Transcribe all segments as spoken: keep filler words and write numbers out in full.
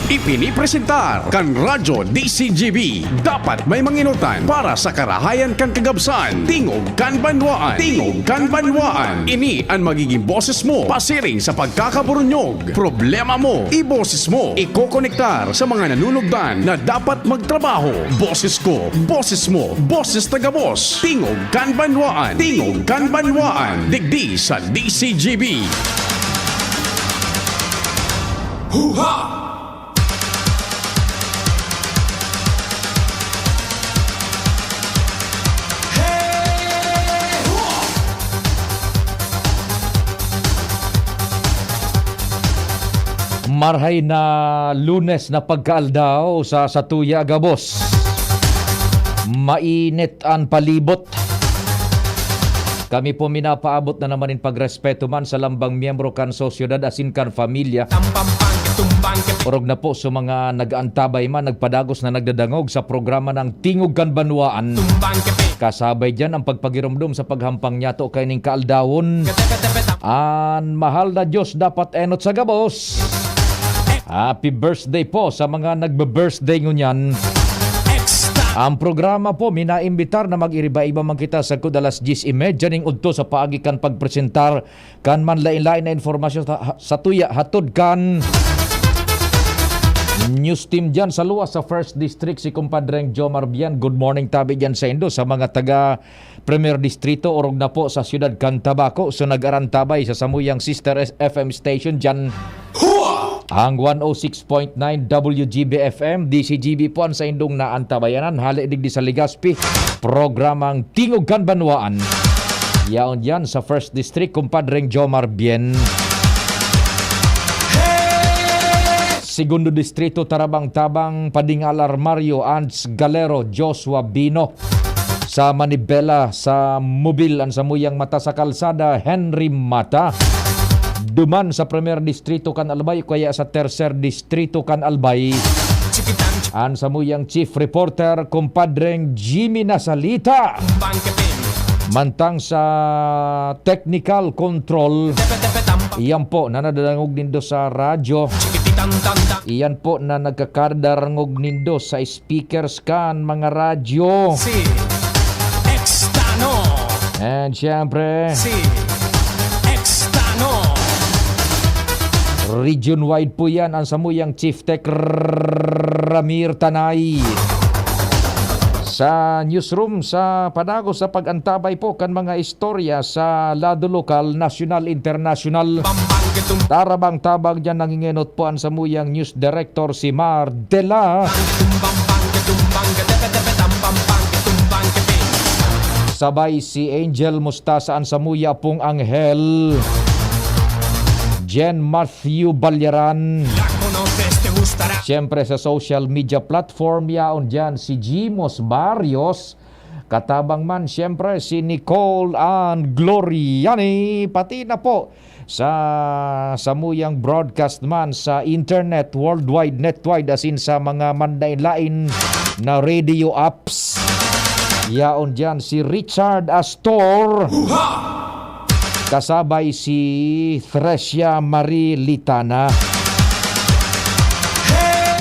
Ipinipresentar kan Radyo D C G B. Dapat may manginutan para sa karahayan kan kagabsan. Tingog kan Banwaan. Tingog kan Banwaan. Ini an magiging boses mo pasiring sa pagkakaburunyog. Problema mo, iboses mo. Ikokonektar sa mga nanunugdan na dapat magtrabaho. Boses ko, boses mo, boses ta gabos. Tingog kan Banwaan. Tingog kan Banwaan. Digdi sa D C G B. Huha! Marhay na Lunes na pagkaaldaw sa satuya gabos. Mainit an palibot. Kami po minapaabot na naman in pagrespeto man sa lambang miyembro kan sosyedad asin kan pamilya. Orog na po sa mga nag-aantabay man, nagpadagos na nagdadangog sa programa ng Tingog kan Banwaan. Kasabay diyan ang pagpagiromdom sa paghampang niyato kaining kaaldawon. An mahal na Diyos dapat enot sa gabos. Happy birthday po sa mga nagbe-birthday ngunyan. Ang programa po, minaimbitar na mag-iriba-iba man kita sagkod alas dyes y media ning udto sa paagi kan pagpresentar kan manlain-lain na impormasyon sa, sa tuya hatod kan news team diyan sa luwas sa First District, si Kumpadreng Jomar Bian. Good morning tabi diyan sa indo, sa mga taga Primer Distrito, orog na po sa siyudad kan Tabaco. So, nag-arantabay sa samuyang sister S-, F M station diyan. Ang one oh six point nine W G B F M, D C G B po an saindong naantabayanan, hale digdi sa Legazpi, programang Tingog kan Banwaan. Yaon diyan sa First District, Kumpadreng Jomar Bien. Segundo Distrito, Tarabang-tabang, Padingal Armario, Ants Galero, Joshua Bino. Sa Manibela, sa Mobil, an samuyang mata sa kalsada, Henry Mata. Duman sa Primer Distrito kan Albay, kaya sa Tercer Distrito kan Albay, an samuyang chief reporter, Kumpadreng Jimmy Nasalita. Mantang sa technical control, iyan po na nadadangog nindo sa radyo. Iyan po na nagkakadarangog nindo sa speakers kan mga radyo. Si Extano. And syempre, Si Extano. Region wide po yan ang samuyang Chief Tech Ramir Tanay. Sa newsroom, sa padagos sa pag-antabay po kan mga istorya sa lado lokal, nasyonal, internasyonal. Tarabang-tabang diyan, nangingenot po ang samuyang news director, si Mar Dela. Sabay si Angel Mustasa, an samuya pong anghel, Jen Matthew Balyaran. Siyempre, sa social media platform, yaon diyan si Jimos Barrios. Katabang man, siyempre, si Nicole Ann Gloriani. Pati na po sa samuyang broadcast man sa internet, worldwide, netwide, asin sa mga manlain-lain na radio apps. Yaon diyan si Richard Astor. Kasabay si Thresia Marie Litana.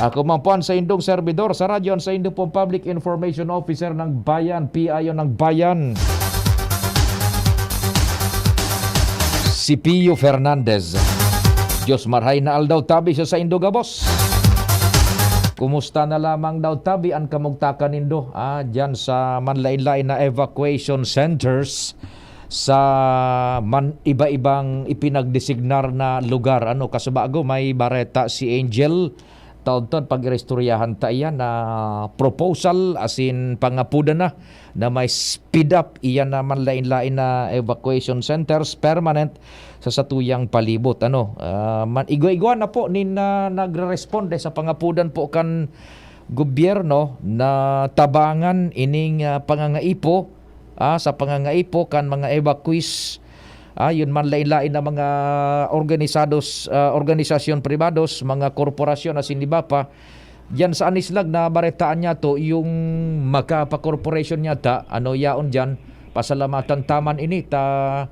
Ako man po an saindong servidor sa radyo, an saindo pong Public Information Officer ng Bayan, P I O ng Bayan, si Pio Fernandez. Diyos marhay na aldaw tabi sa saindo gabos. Kumusta na lamang daw tabi an kamugtakan nindo, ah, diyan sa manlain-lain na evacuation centers sa man, iba-ibang ipinagdesignar na lugar. Ano, kasubago, may bareta si Angel. Taon-taon, pag-iristoryahan ta iyan na proposal, asin pangapodan na, na may speed up iyan na manlain-lain na evacuation centers permanent sa satuyang palibot. Ano, ah, man, igwa-igwa na po nin, ah, nagreresponde sa pangapodan po kan gobyerno na tabangan ining, ah, pangangaipo, ah, sa pangangaipo kan mga evacuees. Ah, yun man, lain-lain na mga organisados, ah, organisasyon pribados, mga korporasyon asin iba pa. Diyan sa Anislag, nabaretaan niyato yung Macapa Corporation yata, ano, yaon diyan. Pasalamatan ta man ini ta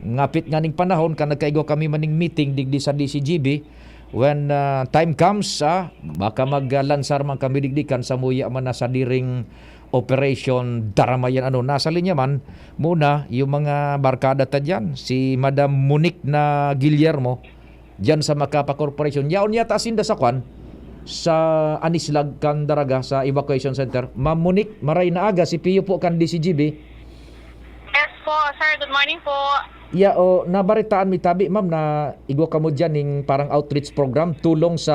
ngapit nganing panahon kan nagkaigwa kami maning meeting digdi sa D C G B. When, ah, time comes, ah, baka mag-, ah, lansar man kami digdi kan samuya man na sadiring operasyon daramayan. Ano, nasa linya man muna yung mga barkada ta diyan, si Madam Monique na Guillermo, diyan sa Macapa Corporation. Yaon yata sinda sa kwan, sa Anislag kan Daraga, sa evacuation center. Ma'am Monique, maray na aga, si Pio po kan D C G B. Yes po, sir. Good morning po. Yeah, o, nabaritaan mi tabi, ma'am, na igwa kamo diyan ning parang outreach program, tulong sa,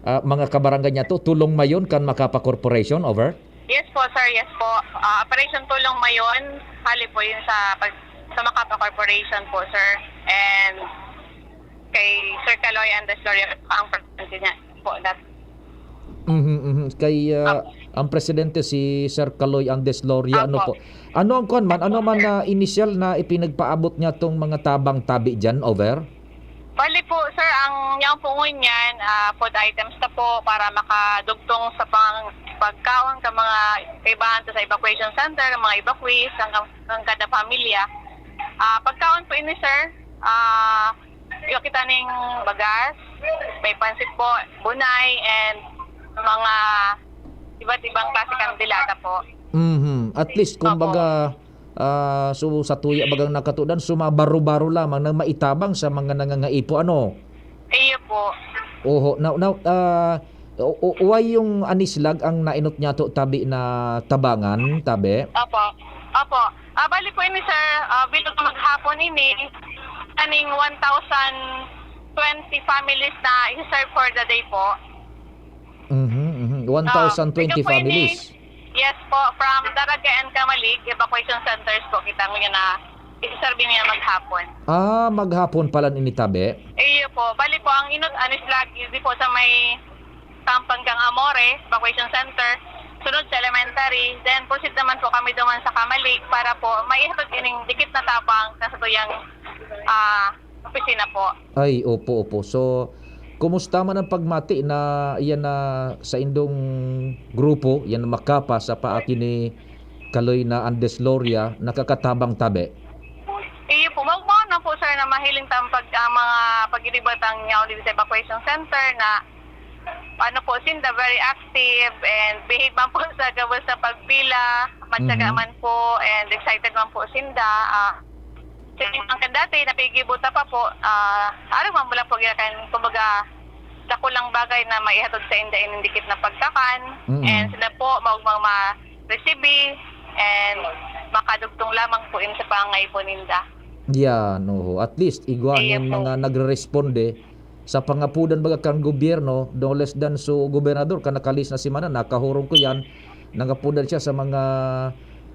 ah, mga kabarangay niyato, tulong mayon kan Macapa Corporation, over? Yes po, sir. Yes po. Ah, Operation Tulong Mayon, hali po yun sa pag-, sa Macapa Corporation po, sir. And kay Sir Kaloy Andes Loria ang presidente niya po, that. Mhm, mhm. Kay, ah, Opo. Ang presidente si Sir Kaloy Andes Loria, ano Opo. po? Ano ang kwan man? Ano man na inisyal na ipinagpaabot niya tong mga tabang tabi diyan, over? Bali po, sir, ang yaon po ngunyan, ah, food items na po para makadugtong sa pang-, pagkaon ka mga kaibahan sa evacuation center, mga evacuees, ang, ang kada pamilya. Ah, pagkaon po ini, sir, ah, igwa kita ning bagas, may pansit po, bunay, and mga iba't ibang klase kang delata po. Mhm. At least, Opo. kumbaga, ah, so, sa tuya bagang nakatudan, sumabaro-baro lamang na maitabang sa mga nangangaipo, ano? Iyo po. Oho. Now, now, ah, o, o, why yung Anislag ang nainot niyato tabi na tabangan, tabi? Opo. Opo. Ah, bali po ini, sir, ah, bilog maghapon ini, kaning one thousand twenty families na i-serve for the day po. Mhm, mhm. Ah, One thousand twenty ito po ini, families? Yes po, from Daraga and Camalig, evacuation centers po kita ngayon na isi-serve niya maghapon. Ah, maghapon pala ini tabi? Iyo po. Bali po, ang inot Anislag, di po sa may Tampan kang Amore, evacuation center, sunod sa elementary, then proceed naman po kami duman sa Camalig para po maihatod ining dikit na tabang na sa tuyang, ah, opisina po. Ay, opo, opo. So, kumusta man ang pagmati na iyan na sa indong grupo, iyan na Macapa sa paagi ni Kaloy na Andes Loria, nakakatabang tabi? Iyo po, mao, mao na po, sir, na mahiling ta ang pag-, ah, mga pagiribatang yaon dito sa evacuation center na, ano po, sinda very active and behave man po sa gabos sa pagpila, matyaga Mhm. man po and excited man po sinda. Ah, sa mga kan dati, napigibuta pa po, ah, arog man lang po girakan, kumbaga, dakulang bagay na maihatod sa inda ining dikit na pagkakan. Mm. And sila po, maugmang ma-receive and makadugtong lamang po in sa pangangaipo ninda. Yan, oho. At least, igwa Iyo nin po. mga nagre-responde sa pangapudan baga kan gobyerno, no less than so gobernador, kan nakalihis na semana, nakahurong ko yan, nangapudan siya sa mga,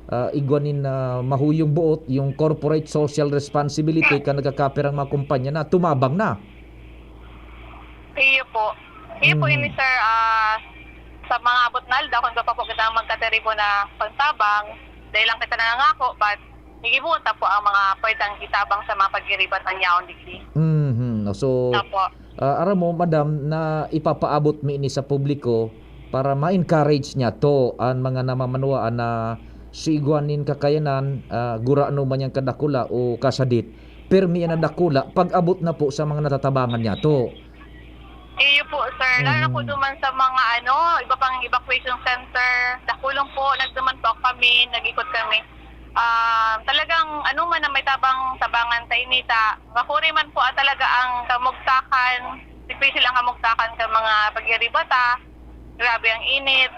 ah, igwa nin, ah, mahuyong boot, yung corporate social responsibility kan nagkakapirang mga kumpanya na tumabang na. Iyo po. Iyo po Mm. ini, sir, ah, sa mga abot na aldaw, kung pa po kita magkatiribo na pagtabang, dahil lang kita nangangako, but gigibohon ta po ang mga pwedeng itabang sa mga pagiribat na yaon digdi. Mhm. So, Opo. ah, aram mo, madam, na ipapaabot mi ini sa publiko para ma-encourage niyato an mga namamanwaan na sa igwa nin kakayanan, ah, gurano man yan kadakula o kasadit, pirmi yan na dakula pag-abot na po sa mga natatabangan niyato. Iyo po, sir. Lalo na po Mm. duman sa mga, ano, iba pang evacuation center, dakulong po, nagduman po kami, nag-ikot kami. Ah, talagang ano man na may tabang-tabangan ta ini ta, makuri man po, ah, talaga ang kamugtakan, difícil ang kamugtakan sa mga pagiribata. Grabe ang init,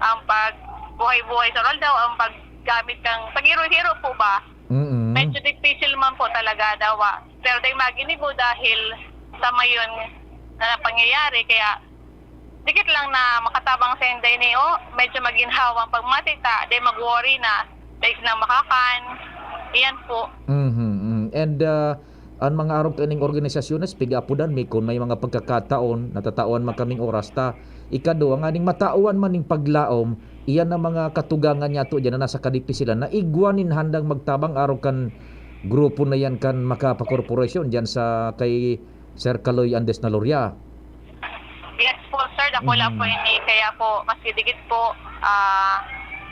ang pagbuhay-buhay sa aldaw, ang paggamit kang paghiro-hiro po ba? Mm. Medyo difícil man po talaga dawa. Pero dai maginibo dahil sa mayon na pangyayari, kaya dikit lang na makatabang sa inday ni, oh, medyo maginhawa ang pagmati ta, dai mag-worry na, dai sila makakan. Iyan po. Mhm, mhm. And, ah, an mga arog kaining organisasyones, pigapudan mi kun may mga pagkakataon, natatawan man kaming oras ta. Ikaduwa, nganing matawan man ning paglaom, iyan ang mga katugangan niyato diyan na nasa kadipisilan, na igwa nin handang magtabang arog kan grupo na yan kan Macapa Corporation diyan sa kay Sir Kaloy Andes na Loria. Yes po, sir. Dakula Mm. po ini. Kaya po, mas dikit po, ah,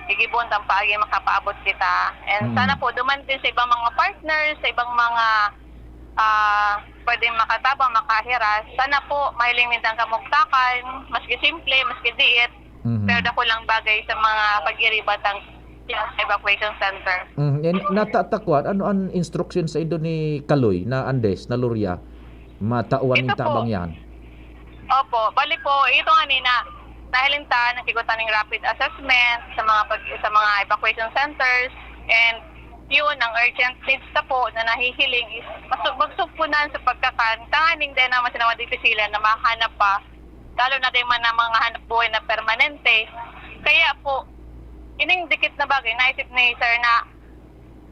gigibohon tang paagi makapaabot kita. And Mm. sana po, duman din sa ibang mga partners, sa ibang mga, ah, pwedeng makatabang, makahiras. Sana po mahiling nindang kamugtakan, maski simple, maski diit, Mhm. pero dakulang bagay sa mga pagiriba tang sa evacuation center. Mhm. And natatakwan, ano an instruction sa indo ni Kaloy na Andes, na Loria? Matawan Ito nin tabang po. Yan? Opo, bali po, ito nga nina, nahiling ta, nakigutan ng rapid assessment sa mga pag, sa mga evacuation centers, and yun, ang urgent needs na po na nahihiling is masu- magsugpunan sa pagkakan, tanganing din naman sila madipisilan na mahanap pa, lalo na din man ang mga hanap buhay na permanente. Kaya po, ining dikit na bagay, naisip ni sir na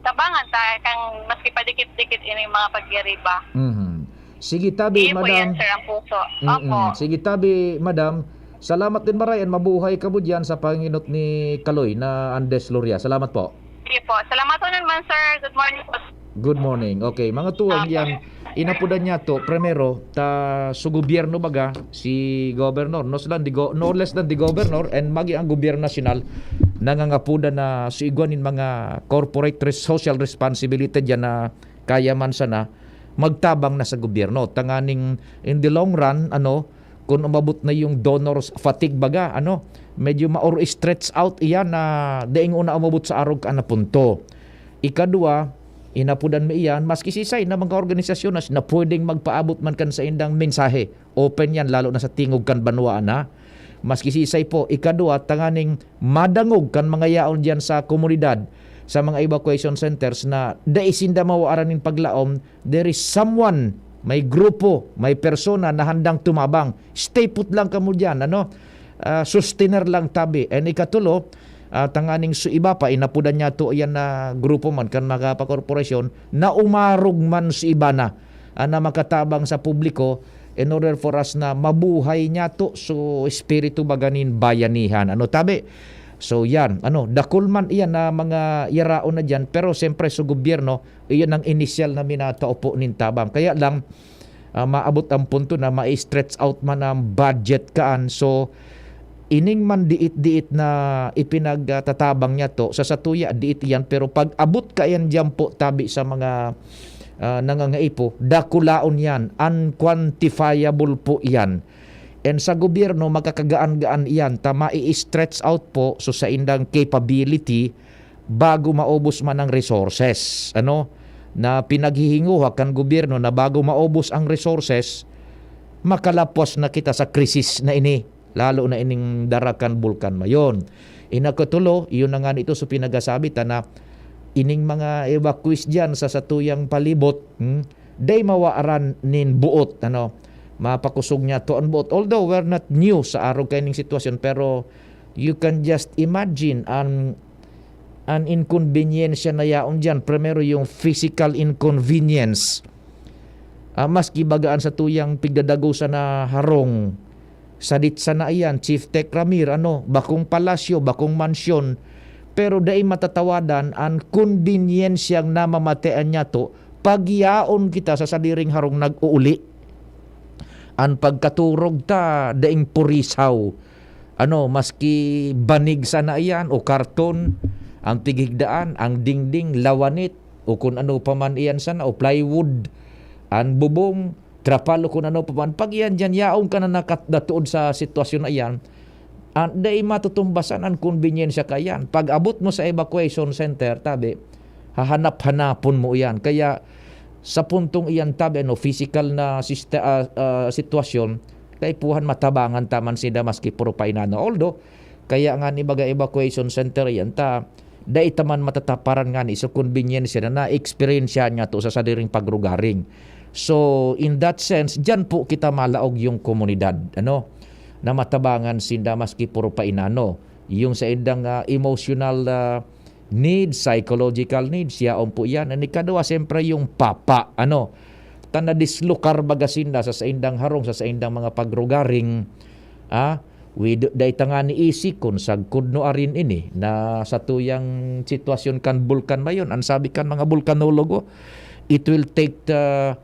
tabangan ta kang maski padikit-dikit ining mga pagyariba. Mhm. Sige, tabi, Iyo po yan, madam. sir, ang puso. Mm-mm. Opo. Sige, tabi, madam. Salamat din, maray, and mabuhay ka mo dyan sa panginot ni Kaloy na Andes Loria. Salamat po. Sige po. Salamat po naman, sir. Good morning po. Good morning. Okay, mga tuwang Opo. yan. Inapudan niya to, primero, ta, sa gobyerno baga, si governor, no, sila, di go, no less than the governor, and magi ang gobyerno nasyonal, nangangapudan na sa igwa nin mga corporate res- social responsibility dyan na kaya man sana, magtabang na sa gobyerno. Tanganing in the long run, ano, kung umabot na yung donors fatigue baga, ano, medyo ma-, or stretch out iyan na daing una umabot sa arog ka na punto. Ikadua, inapudan mi iyan, maski sisay na mga organisasyon na, na pwedeng magpaabot man kan saindang mensahe. Open yan, lalo na sa tingog kan banwaan, ha? Maski sisay po, ikadua, tanganing madangog kan mga yaon diyan sa komunidad, sa mga evacuation centers na dai sinda mawaaran nin paglaom, there is someone, may grupo, may persona na handang tumabang. Stay put lang kamo diyan, ano? Ah, sustener lang tabi. And ikatulo, ah, tanganing su iba pa, inapudan niya to yan na grupo man kan mga pakorporasyon na umarog man su iba na, ah, na makatabang sa publiko in order for us na mabuhay niya to so espiritu baga nin bayanihan. Ano tabi? So yan, ano, dakul man iyan na mga yaraon na diyan, pero siyempre sa gobyerno, iyan ang inisyal na minatao po nin tabang. Kaya lang, ah, maabot ang punto na ma-stretch out man ang budget kaan. So, ining man diit-diit na ipinagtatabang niya to, sa satuya, diit iyan, pero pag abot kaiyan diyan po tabi sa mga, ah, nangangaipo, dakulaon yan, unquantifiable po yan. And sa gobyerno, makakagaan-gaan iyan, ta mai-stretch out po, so saindang capability, bago maubos man ang resources, ano, na pinaghihinguha kan gobyerno na bago maubos ang resources, makalapos na kita sa krisis na ini, lalo na ining dara kan Bulkan Mayon. Inakatulo, iyon na nga nito sa pinagasabi ta na ining mga evacuees diyan sa satuyang palibot, hmm, day mawaaran nin buot, ano, mapakosog niya to ang buot. Although we're not new sa arog kaining sitwasyon, pero you can just imagine an, an inkonbinyensya na yaon diyan. Primero, yung physical inconvenience. Ah, maski baga an satuyang pigdadagosan na harong, sadit sana iyan, Chief Tech Ramir, ano, bakong palasyo, bakong mansyon, pero dai matatawadan an konbenyensyang namamatean niya to pag yaon kita sa sadiring harong nag-uuli. An pagkaturog ta, daing purisaw. Ano, maski banig sana iyan o karton, ang pighigdaan, ang dingding, lawanit, o kun ano pa man iyan sana, o plywood, an bubong, trapal, o kun ano pa man. Pag iyan diyan, yaon ka na nakat-, natuod sa sitwasyon na iyan, ah, dai matutumbasan an konbenyensya kaiyan. Pag abot mo sa evacuation center, tabi, hahanap-hanapon mo iyan. Kaya, sa puntong iyan, tabi, ano, physical na siste-, ah, ah, sitwasyon, kaipuhan matabangan ta man sinda maski puro painano. Although, kaya nga ni baga evacuation center iyan, ta, dai ta man matataparan ngani sa konbenyensya na naeksperyensyahan niya to sa sadiring pagrugaring. So, in that sense, diyan po kita malaog yung komunidad, ano, na matabangan sinda maski puro painano. Yung sa indang, ah, emotional, ah, needs, psychological needs, yaon po yan. Ang ikadua, siyempre, yung papa, ano, ta nadislokar baga sinda sa saindang harong, sa saindang mga pagrugaring, ah, with, dai ta ngani isi kun sagkod no arin ini na sa tuyang sitwasyon kan Bulkan Mayon. Ang sabi kan mga bulkanologo, it will take, ah,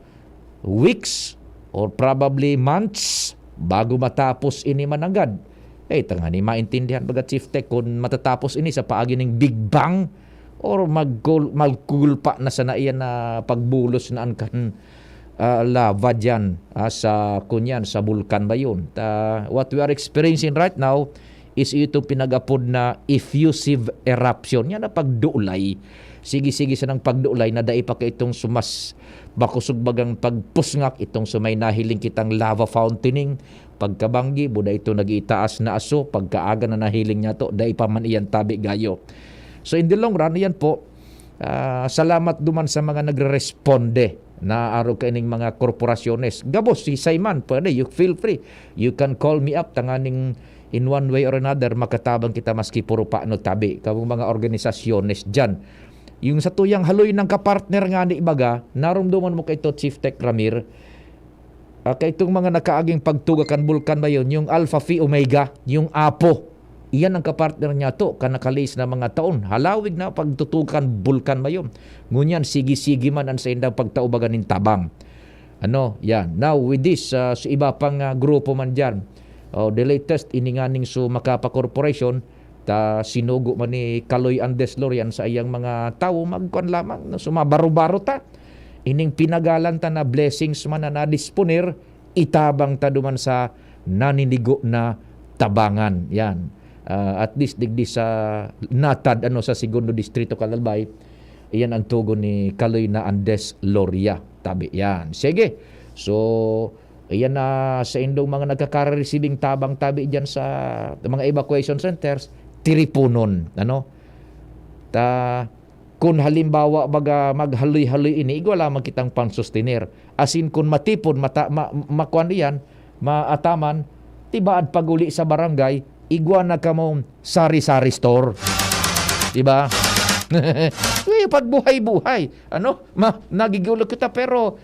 weeks or probably months bago matapos ini mananggad. Eh, ta ngani maintindihan baga, Chief Tech, kun matatapos ini sa paagi ning Big Bang or magkul-, magkugulpa na sana iyan na pagbulos na an kan ah, lava diyan, ah, sa, kunyan, sa bulkan ba yun? Ta, what we are experiencing right now is itong pinag-apod na effusive eruption. Yan ang pagdulay. Sige-sige sanang pagdulay na dai pa kaitong sumas-, makusog bagang pagpusngak itong sa may nahiling kitang lava fountaining, pagkabanggi, buda ito nag-iitaas na aso, pagkaaga na nahiling niya to, dai pa man iyan tabi gayo. So, in the long run, iyan po, ah, salamat duman sa mga nagre-responde na arog kaining mga korporasyones. Gabos, si Simon, pwede, you feel free. You can call me up, tanganing in one way or another, makatabang kita maski puro paano tabi. Kamong mga organisasyones dyan. Yung sa tuyang haloy ng kapartner nga ni ibaga, narumduman mo kay to, Chief Tech Ramir, ah, kay itong mga nakaaging pagtuga kan bulkan ba yun, yung Alpha Phi Omega, yung Apo. Iyan ang kapartner niya to, kan nakalis na mga taon. Halawig na pagtutukan bulkan ba yun. Ngunyan, sige-sige man ang saindang pagtaubagan nin tabang. Ano, yan. Now, with this, ah, sa iba pang, ah, grupo man dyan, oh, the latest, ininganing su Macapa Corporation, ta sinugo man ni Kaloy Andes Lorian sa iyang mga tawo, magkuan lamang, no, sumabaro-baro ta. Ining pinagalan ta na blessings man na nadisponer, itabang ta duman sa naninigo na tabangan. Yan. Ah, at least digdi sa Natad, ano, sa Segundo Distrito, Kalalbay, iyan ang tugon ni Kaloy na Andes Loria. Tabi yan. Sige. So, ayan na sa indong mga nagkaka-receiving tabang tabi diyan sa mga evacuation centers, tiriponon, ano? Ta, kun halimbawa, baga, maghaloy-haloy ini, igwa lamang kitang pansustener. Asin kun matipon, mata-, ma-, makuan iyan, maataman, tibaad pag-uli sa barangay, igwa na kamo sari-sari store. Diba? Uy, pagbuhay-buhay. Ano? Ma-, nagigulok kita, pero,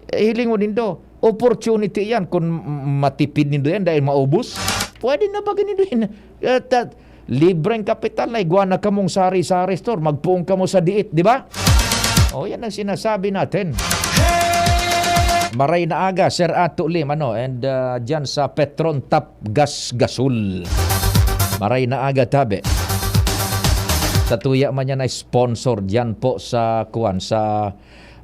eh, hilingon nindo, opportunity yan. Kung m-, matipid nindo yan dahil maubos, pwede na ba nindo yan? Eh, ta-, libreng kapital na igwa na kamong sari-sari store. Magpuong kamo sa diit, di ba? O, yan ang sinasabi natin. Maray na aga, Sir Ato Lim, ano, and, ah, dyan sa Petron Top Gas Gasol. Maray na aga, tabi. Sa tuya man yan ay sponsor dyan po sa, kuwan, sa,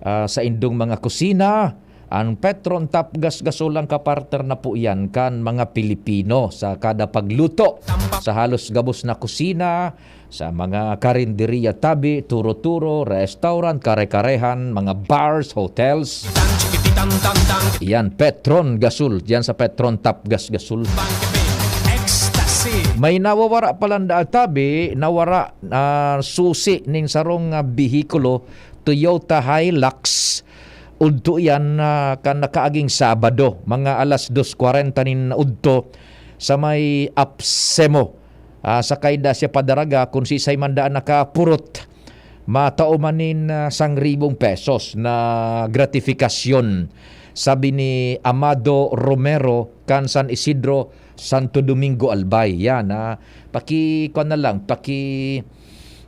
ah, sa indong mga kusina. Ang Petron Top Gas Gasol ang kapartner na po yan kan mga Pilipino sa kada pagluto. Sa halos gabos na kusina, sa mga karinderiya tabi, turo-turo, restaurant, kare-karehan, mga bars, hotels. Yan, Petron Gasol. Diyan sa Petron Top Gas Gasol. May nawawara pala na tabi, nawara, ah, susi ning sarong, ah, behikulo, Toyota Hilux. Udto iyan, ah, kan nakaaging Sabado, mga alas dos kwarenta nin udto, sa may Apsemo. Ah, sakay da siya padaraga kun siisay man daan nakapurot. Matao man nin, ah, sangribong pesos na gratifikasyon, sabi ni Amado Romero kan San Isidro, Santo Domingo, Albay. Yan, ah, paki-, kuwan na lang, paki-,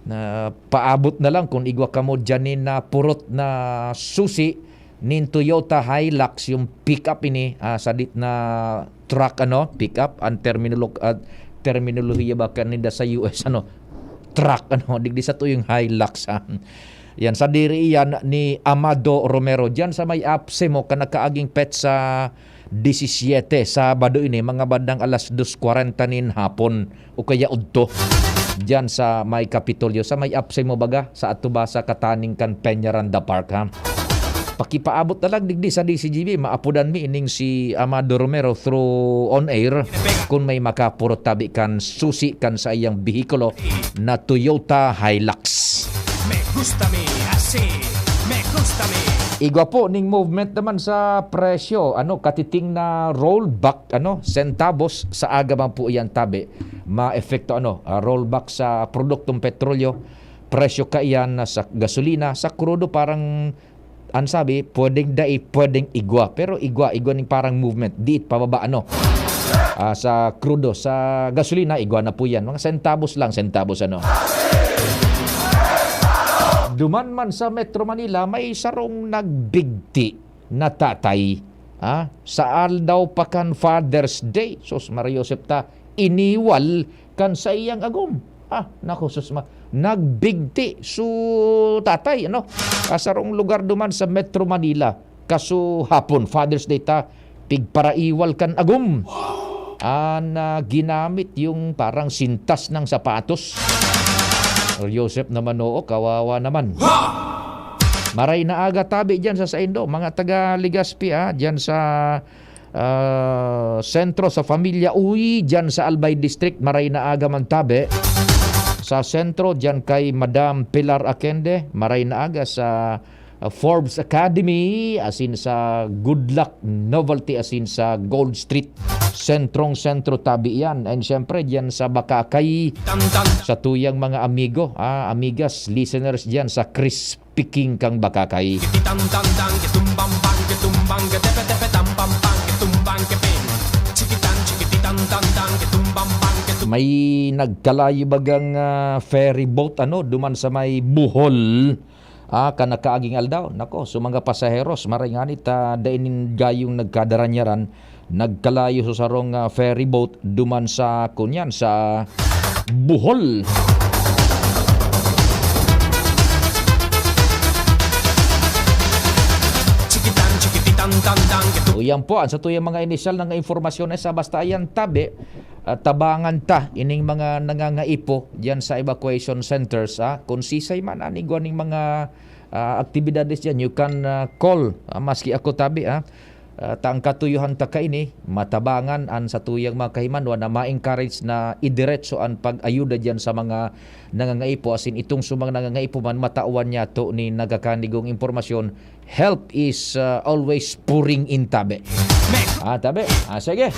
na paabot na lang kun igwa kamo diyan nin napurot na susi nin Toyota Hilux, yung pick-up ini, ah, sadit na truck, ano, pick-up, ang terminolo-, ah, terminolohiya ba kaninda sa U S, ano, truck, ano, digdi sa tuyong Hilux, ha. Yan, sadiri iyan ni Amado Romero, diyan sa may Apsemo, kan nakaaging petsa disisiete, Sabado ini, mga bandang alas dos kwarenta nin hapon o kaya udto. Diyan sa may Kapitolyo, sa may Apsemo baga, sa ato ba sa kataning kan Peñaranda Park, ha? Pakipaabot na lang digdi sa D C G B, maapodan mi ining si Amado Romero through on air kun may makapurot tabi kan susi kan sa iyang behikulo na Toyota Hilux. Me gusta mi, así, me gusta mi. Igwa po ning movement naman sa presyo, ano, katiting na rollback, ano, sentabos sa aga man po iyan tabi. Maepekto, ano, ah, rollback sa produktong petrolyo, presyo kaiyan na sa gasolina, sa krudo parang, ang sabi, pwedeng dai, pwedeng igwa. Pero igwa, igwa ning parang movement, diit pababa, ano. Ah, sa krudo, sa gasolina, igwa na po yan. Mga sentabos lang, sentabos, ano. Duman man sa Metro Manila, may sarong nagbigti na tatay, ah, sa aldaw pa kan Father's Day. Sus, Maria Josep ta, iniwal kan saiyang agom. Ah, naku, sus, ma-, nagbigti su tatay, ano? Ah, sarong lugar duman sa Metro Manila. Kasuhapon, Father's Day ta, pigparaiwal kan agom. An, ah, ginamit yung parang sintas ng sapatos. Joseph naman, oo, kawawa naman. Maray na aga tabi dyan sa saindo, mga taga Legazpi, ah, dyan sa, ah, sentro, sa Familia Uy, dyan sa Albay District, maray na aga man tabi. Sa sentro, dyan kay Madam Pilar Akende, maray na aga sa, ah, Forbes Academy, asin sa Good Luck Novelty, asin sa Gold Street. Sentrong-sentro tabi yan. And syempre, dyan sa Bakakay, sa tuyang mga amigo, ah, amigas, listeners dyan sa Crispy King kang Bakakay. May nagkalayo bagang, ah, ferry boat, ano, duman sa may Bohol. Ah, kan nakaaging aldaw, nako, so mga pasaheros, maray ngani ta dai nin gayong nagkadaranyaran, nagkalayo sa sarong, ah, ferry boat duman sa, kunyan, sa Bohol. O yan po, ang sa tuyang mga inisyal na nga impormasyon sa basta ayan tabi, ah, tabangan ta ining mga nangangaipo diyan sa evacuation centers, ah. Kung sisay man an igwa ning mga, ah, aktibidades diyan, you can, ah, call, ah, maski ako tabi, ah. Ah, ta ang katuyohan ta kaini, matabangan an satuyang mga kahimanwa na ma-encourage na idiretso an pag-ayuda diyan sa mga nangangaipo, asin itong sa mga nangangaipo man, matawan niyato ni nagakanigong impormasyon, help is, uh, always pouring in tabi. Ah, tabi. Ah, sige.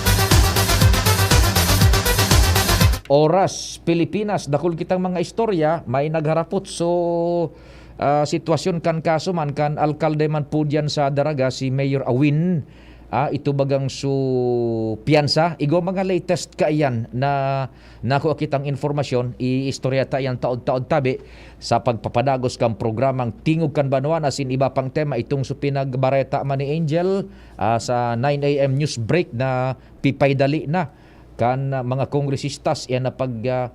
Oras, Pilipinas, dakul kitang mga istorya, may nagharapot. So, ah, sitwasyon kan kaso man, kan alkalde man po diyan sa Daraga, si Mayor Awin, ah, ito bagang su piyansa. Igwa mga latest kaiyan na nakuha kitang informasyon, iistorya ta yan taod-taod tabi sa pagpapadagos kan programang Tingog kan Banwaan asin iba pang tema. Itong su pinagbareta man ni Angel, ah, sa nine A M news break na pipaidali na kan, ah, mga kongresistas, iyan na pag, ah,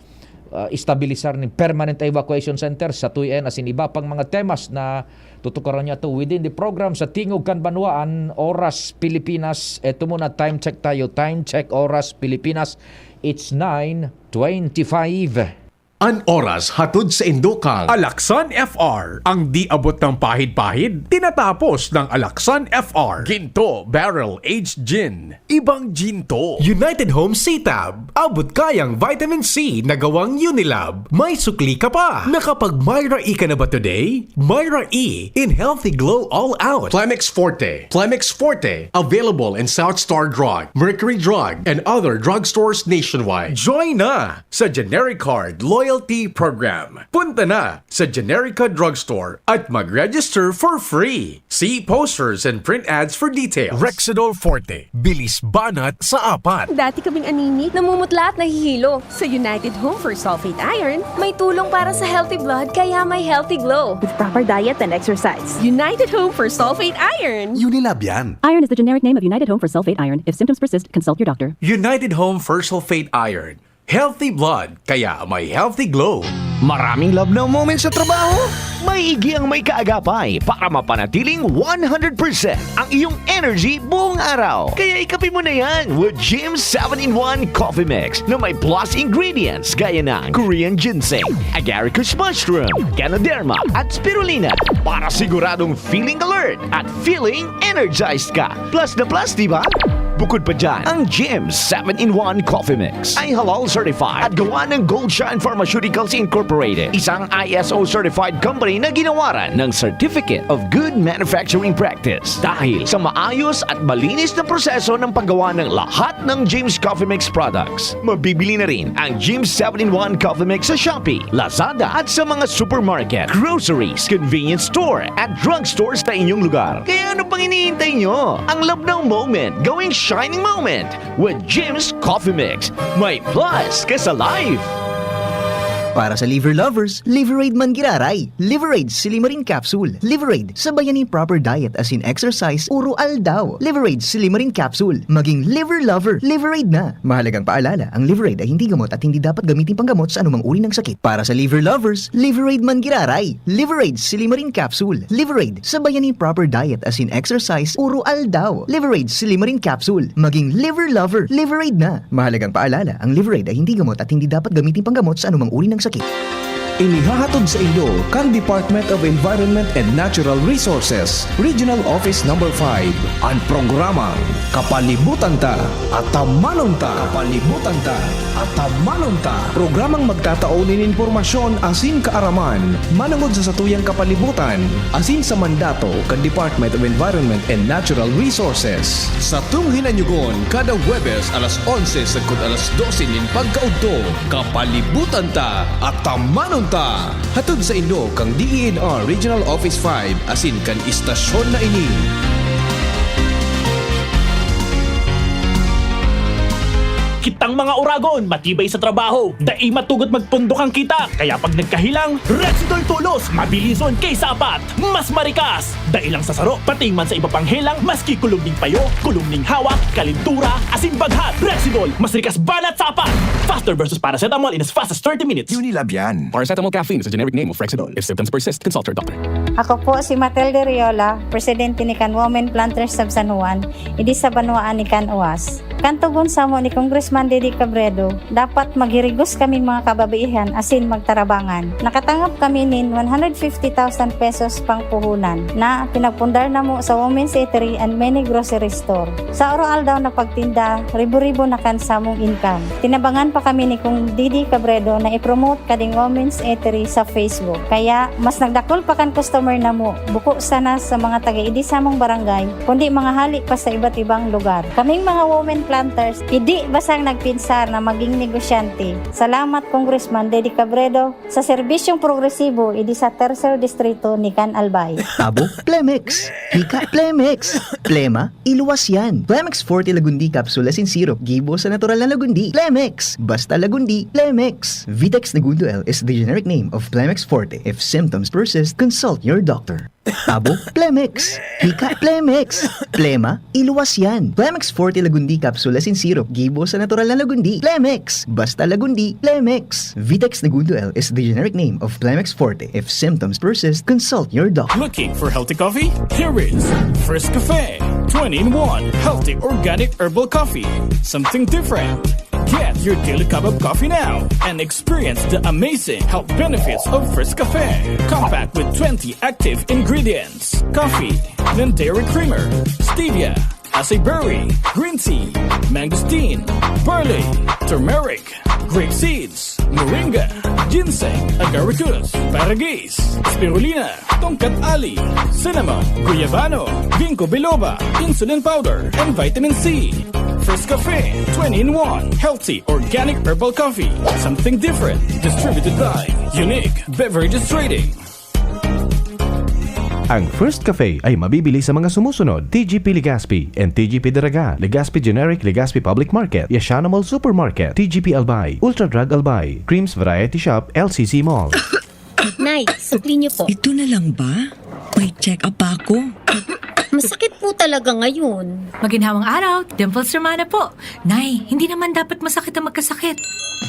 ah, estabilisar nin permanent evacuation center sa Tuyen asin iba pang mga temas na tutukaran niya to within the program sa Tingog kan Banwaan, Oras Pilipinas. Eto muna, time check tayo. Time check, Oras Pilipinas. It's nine twenty-five. An oras hatod saindo kan Alaksan F R. Ang di abot ng pahid-pahid, tinatapos ng Alaksan F R. Ginto Barrel Aged Gin. Ibang Ginto. United Home C-Tab. Abot kayang vitamin C na gawang Unilab. May sukli ka pa. Nakapag-Myra E ka na ba today? Myra E in Healthy Glow All Out. Plemex Forte. Plemex Forte. Available in South Star Drug, Mercury Drug, and other drugstores nationwide. Join na sa Generic Card Loyalty Program. Punta na sa Generica Drugstore at mag-register for free. See posters and print ads for details. Rexidol Forte, bilis banat sa apat. Dati kaming anemic, namumutla at nahihilo. Sa United Home for Sulfate Iron, may tulong para sa healthy blood, kaya may healthy glow. With proper diet and exercise. United Home for Sulfate Iron. Unilab yan. Iron is the generic name of United Home for Sulfate Iron. If symptoms persist, consult your doctor. United Home for Sulfate Iron. Healthy blood, kaya may healthy glow. Maraming love now moments sa trabaho? May Iggy ang may kaagapay para mapanatiling one hundred percent ang iyong energy buong araw. Kaya ikape mo na yan with Jim seven-in-one Coffee Mix na may plus ingredients gaya ng Korean ginseng, agaricus mushroom, ganoderma, at spirulina para siguradong feeling alert at feeling energized ka. Plus na plus, di ba? Bukod pa dyan, ang Jim seven-in-one Coffee Mix ay halal certified at gawa ng Gold Shine Pharmaceuticals Incorporated, isang I S O certified company na ginawaran ng Certificate of Good Manufacturing Practice. Dahil sa maayos at malinis na proseso ng paggawa ng lahat ng Jim's Coffee Mix products, mabibili na rin ang Jim's seven-in-one Coffee Mix sa Shopee, Lazada at sa mga supermarket, groceries, convenience store at drugstores sa inyong lugar. Kaya ano pang hinihintay nyo? Ang love now moment, gawing shining moment with Jim's Coffee Mix. May plus ka sa life! Para sa liver lovers, Liveraid man giraray. Liveraid Silimarin Capsule. Liveraid, sabayan nin proper diet asin exercise oro-aldaw. Liveraid Silimarin Capsule. Maging liver lover, Liveraid na. Mahalagang paalala, ang Liveraid ay hindi gamot at hindi dapat gamitin panggamot sa anumang uri ng sakit. Para sa liver lovers, Liveraid man giraray. Liveraid Silimarin Capsule. Liveraid, sabayan nin proper diet asin exercise oro-aldaw. Liveraid Silimarin Capsule. Maging liver lover, Liveraid na. Mahalagang paalala, ang Liveraid ay hindi gamot at hindi dapat gamitin panggamot sa anumang uri ng sakit. Inihahatod sa inyo kan Department of Environment and Natural Resources, Regional Office Number five, an programang Kapalibutan Ta, Atamanon Ta. Kapalibutan Ta, Atamanon Ta. Programang magtatao nin impormasyon asin kaaraman manongod sa satuyang kapalibutan asin sa mandato kan Department of Environment and Natural Resources. Satong hinanyugon kada Huwebes alas onse sagkod alas dose nin pagkaudto, Kapalibutan Ta, Atamanon Ta. Hatod sa inyo kan D E N R Regional Office five asin kan istasyon na ini. Kitang mga oragon, matibay sa trabaho, dai matugot magpundok ang kita. Kaya pag nagkahilang, Rexidol Tulos, mabilison kay sapat, mas marikas. Dai lang sa saro, pati man sa iba pang helang, maski kulog ning payo, kulog ning hawak, kalintura, asin baghat. Rexidol, mas rikas banat sapat. Faster versus paracetamol in as fast as thirty minutes. Unilab yan. Paracetamol caffeine is a generic name of Rexidol. If symptoms persist, consult your doctor. Ako po si Matilde Riola, presidente ni Kan Women Planters of San Juan, idi sa banwaan ni Kan Uas. Kan tugon samo ni Congressman Didi Cabredo, dapat maghirigos kaming mga kababaihan asin magtarabangan. Nakatangop kami nin one hundred fifty thousand pesos pangpuhunan na pinagpundar namo sa Women's Eatery and many grocery store. Sa oro-aldaw na pagtinda, ribo-ribo na kan samong income. Tinabangan pa kami ni Kong Didi Cabredo na i-promote kading Women's Eatery sa Facebook. Kaya, mas nagdakul pa kan customer namo, buko sana sa mga taga-idi samong barangay, kundi mga hali pa sa iba't ibang lugar. Kaming mga women planters, idi basang nagpinsar na maging negosyante. Salamat, Congressman Dede Cabredo, sa serbisyong progresibo idi sa Tercer Distrito ni Can Albay. Abo, Plemex! Hika, Plemex! Plema, iluwas yan! Plemex Forte Lagundi Capsule asin Syrup, gibo sa natural na lagundi. Plemex! Basta lagundi, Plemex! Vitex Negundo L is the generic name of Plemex Forte. If symptoms persist, consult your doctor. Abo, Plemex! Hika, Plemex! Plema, iluwas yan! Plemex Forte Lagundi Capsule asin Syrup, gibo sa natural na lagundi. Plemex! Basta lagundi, Plemex! Vitex Negundo L is the generic name of Plemex Forte. If symptoms persist, consult your doctor. Looking for healthy coffee? Here is First Cafe, twenty-in-one healthy organic herbal coffee. Something different. Get your daily cup of coffee now and experience the amazing health benefits of First Cafe. Compact with twenty active ingredients: coffee, non-dairy creamer, stevia, acai berry, green tea, mangosteen, barley, turmeric, grape seeds, moringa, ginseng, agaricus, baragis, spirulina, tongkat ali, cinnamon, guyabano, ginkgo biloba, insulin powder, and vitamin C. First Cafe, twenty-in-one healthy organic herbal coffee. Something different. Distributed by Unique Beverages Trading. Ang First Cafe ay mabibili sa mga sumusunod: T G P Legazpi and T G P Daraga, Legazpi Generic, Legazpi Public Market, Yashana Mall Supermarket, T G P Albay, Ultra Drug Albay, Creams Variety Shop, L C C Mall. Nay, sukli niyo po. Ito na lang ba? May check-up pa ako. Masakit po talaga ngayon. Maginhawang araw, Dimples Romana po. Nay, hindi naman dapat masakit ang magkasakit.